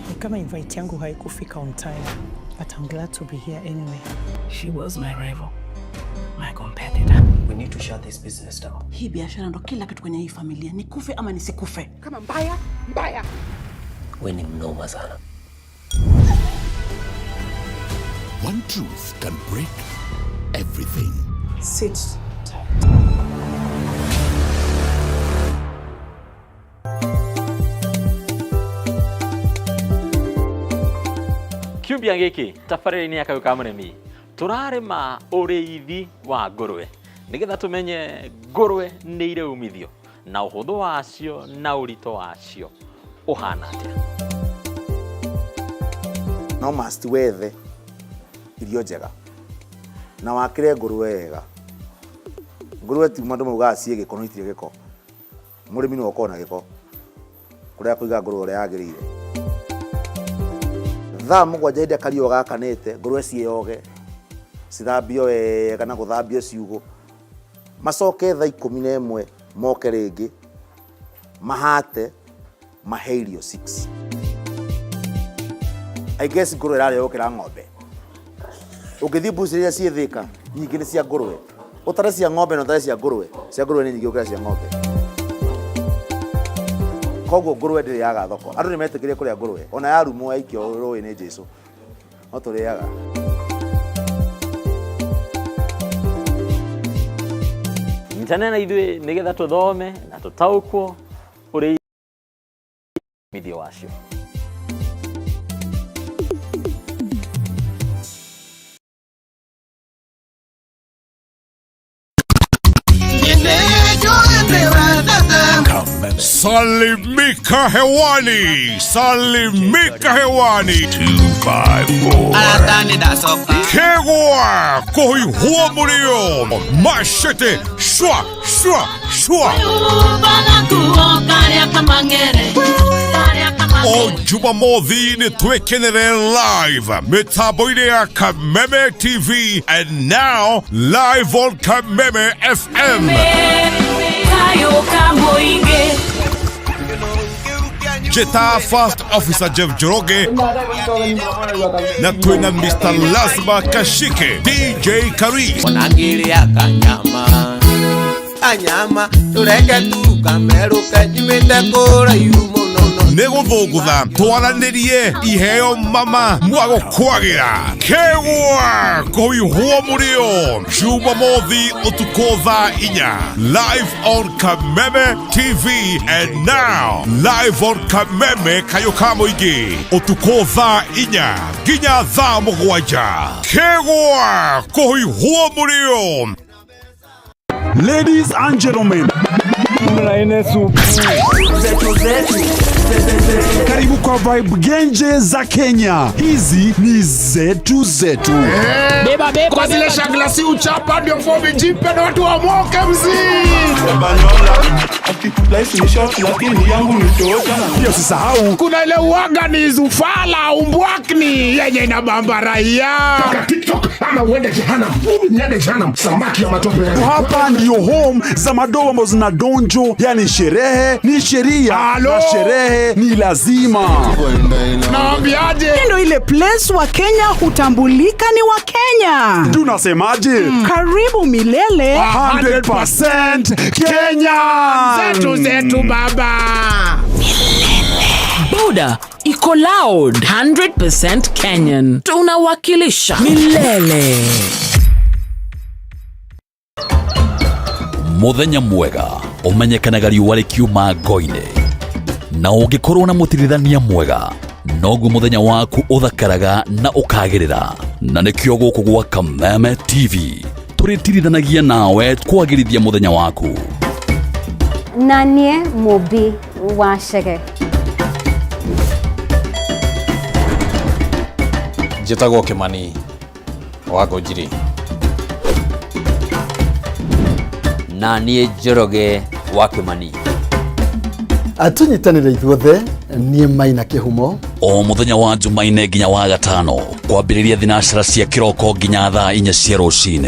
Ni kama invite yangu haikufika on time, but I'm glad to be here anyway. She was my rival, my competitor. We need to shut this business down. Hii biashara ndo kila kitu kwenye hii familia, nikufe ama nisikufe. Kama mbaya mbaya. We ni mnoma sana. One truth can break everything. Sit tight. Kiumbia gĩkĩ tabarĩra-inĩ ya Kayũ ka Mũrĩmi tũrarĩma ũrĩithi wa ngũrwe nĩgetha tũmenye ngũrwe nĩ irĩ umithio Na ũhũthũ wacio na ũritũ wacio ũhana atĩa? No must wethe irio njega na wakĩre ngũrũwe wega. Ngũrũwe ti andũ maugaga ciĩ gĩko no itirĩ gĩko. Mũrĩmi nĩwe ũkoragwo na gĩko kũrĩa kũiga ngũrũwe ũrĩa yagĩrĩire. Thaa 7 hĩndĩ ĩrĩa kariũa gakanĩte, ngũrũwe ciĩyoge, cithambio wega na gũthambio ciugũ. Macoke thaa 11 moke rĩngĩ mahate mahe irio 6. I guess ngũrũwe ĩrarĩo gũkĩra ng'ombe. Ũngĩthiĩ mbucĩrĩ iria ciĩ Thĩka, nyingĩ nĩ cia ngũrũwe. Ũtare cia ng'ombe na ũtare cia ngũrũwe, cia ngũrũwe nĩ nyingĩ gũkĩra cia ng'ombe. Koguo ngũrũwe ndĩrĩ yaga thoko. Andũ nĩ metĩkĩrie kũrĩa ngũrũwe. Ona yarumwo yaikio rũĩ nĩ Jesũ, no tũrĩaga. Nyitanĩra na ithuĩ nĩgetha tũthome na tũtaũkwo ũrĩithio wacio. Salimika hewani, salimika hewani. 254. Kegwa, kohi huo murio. Machete, shwa, shwa, shwa. O Jumamothi nĩ twĩkenere live mĩtambo-inĩ ya Kameme TV and now live on Kameme FM. Jeta First Officer Jeff Njoroge na twina Mr. Lazma Kashike, DJ Karis. Onangĩrĩa kanyama kanyama tũreke tu kamerũke nyumĩte kũraihu mũno. Nĩ gũthũngũtha twaranĩrie iheo mama mwagũkwagĩra kegwa kũihwo mũrĩo Jumamothi ũtukũ thaa 4 live on Kameme TV and now live on Kameme kayũ ka mũingĩ ũtukũ thaa 4 nginya thaa 7 kegwa kũihwo mũrĩo. Ladies and gentlemen, karibu kwa Vibe Genje za Kenya. Hizi ni zetu zetu. Beba, beba, kwa zile shagla si uchapa ndio fomi jipe na watu wamoke mzee. Pia usisahau kuna ile uaga ni zufala umbwakni yenye inabamba raia. Paka TikTok ama uende jehanamu. Mimi niende jehanamu, samaki ya matope. Hapa ndio home za madoa ambazo zina donjo, yani sherehe ni sheria na sherehe ni lazima. Naambiaje? Ndio ile place wa Kenya hutambulika ni wa Kenya. Tunasemaje? Karibu milele. 100% Kenya. Zetu zetu baba. Boda iko loud 100% Kenyan. Tunawakilisha milele. Muthenya mwega umenyekanaga riũa rĩkiuma ngo-inĩ, na ũngĩkorwo na mũtirithania mwega noguo mũthenya waku ũthakaraga na ũkagĩrĩra. Na nĩkĩo gũkũ gwa Kameme TV tũrĩtirithanagia nawe kwagĩrithia mũthenya waku. Na niĩ Mũmbi wa Chege. Njĩtagwo Kĩmani wa Ngũnjiri. Na niĩ Njoroge wa Kĩmani. Tũnyitanĩre ithuothe, niĩ Maina Kĩhumo. O mũthenya wa Jumaine nginya wa gatano kwambĩrĩria thinacara cia kĩroko nginya thaa 4 cia rũcinĩ.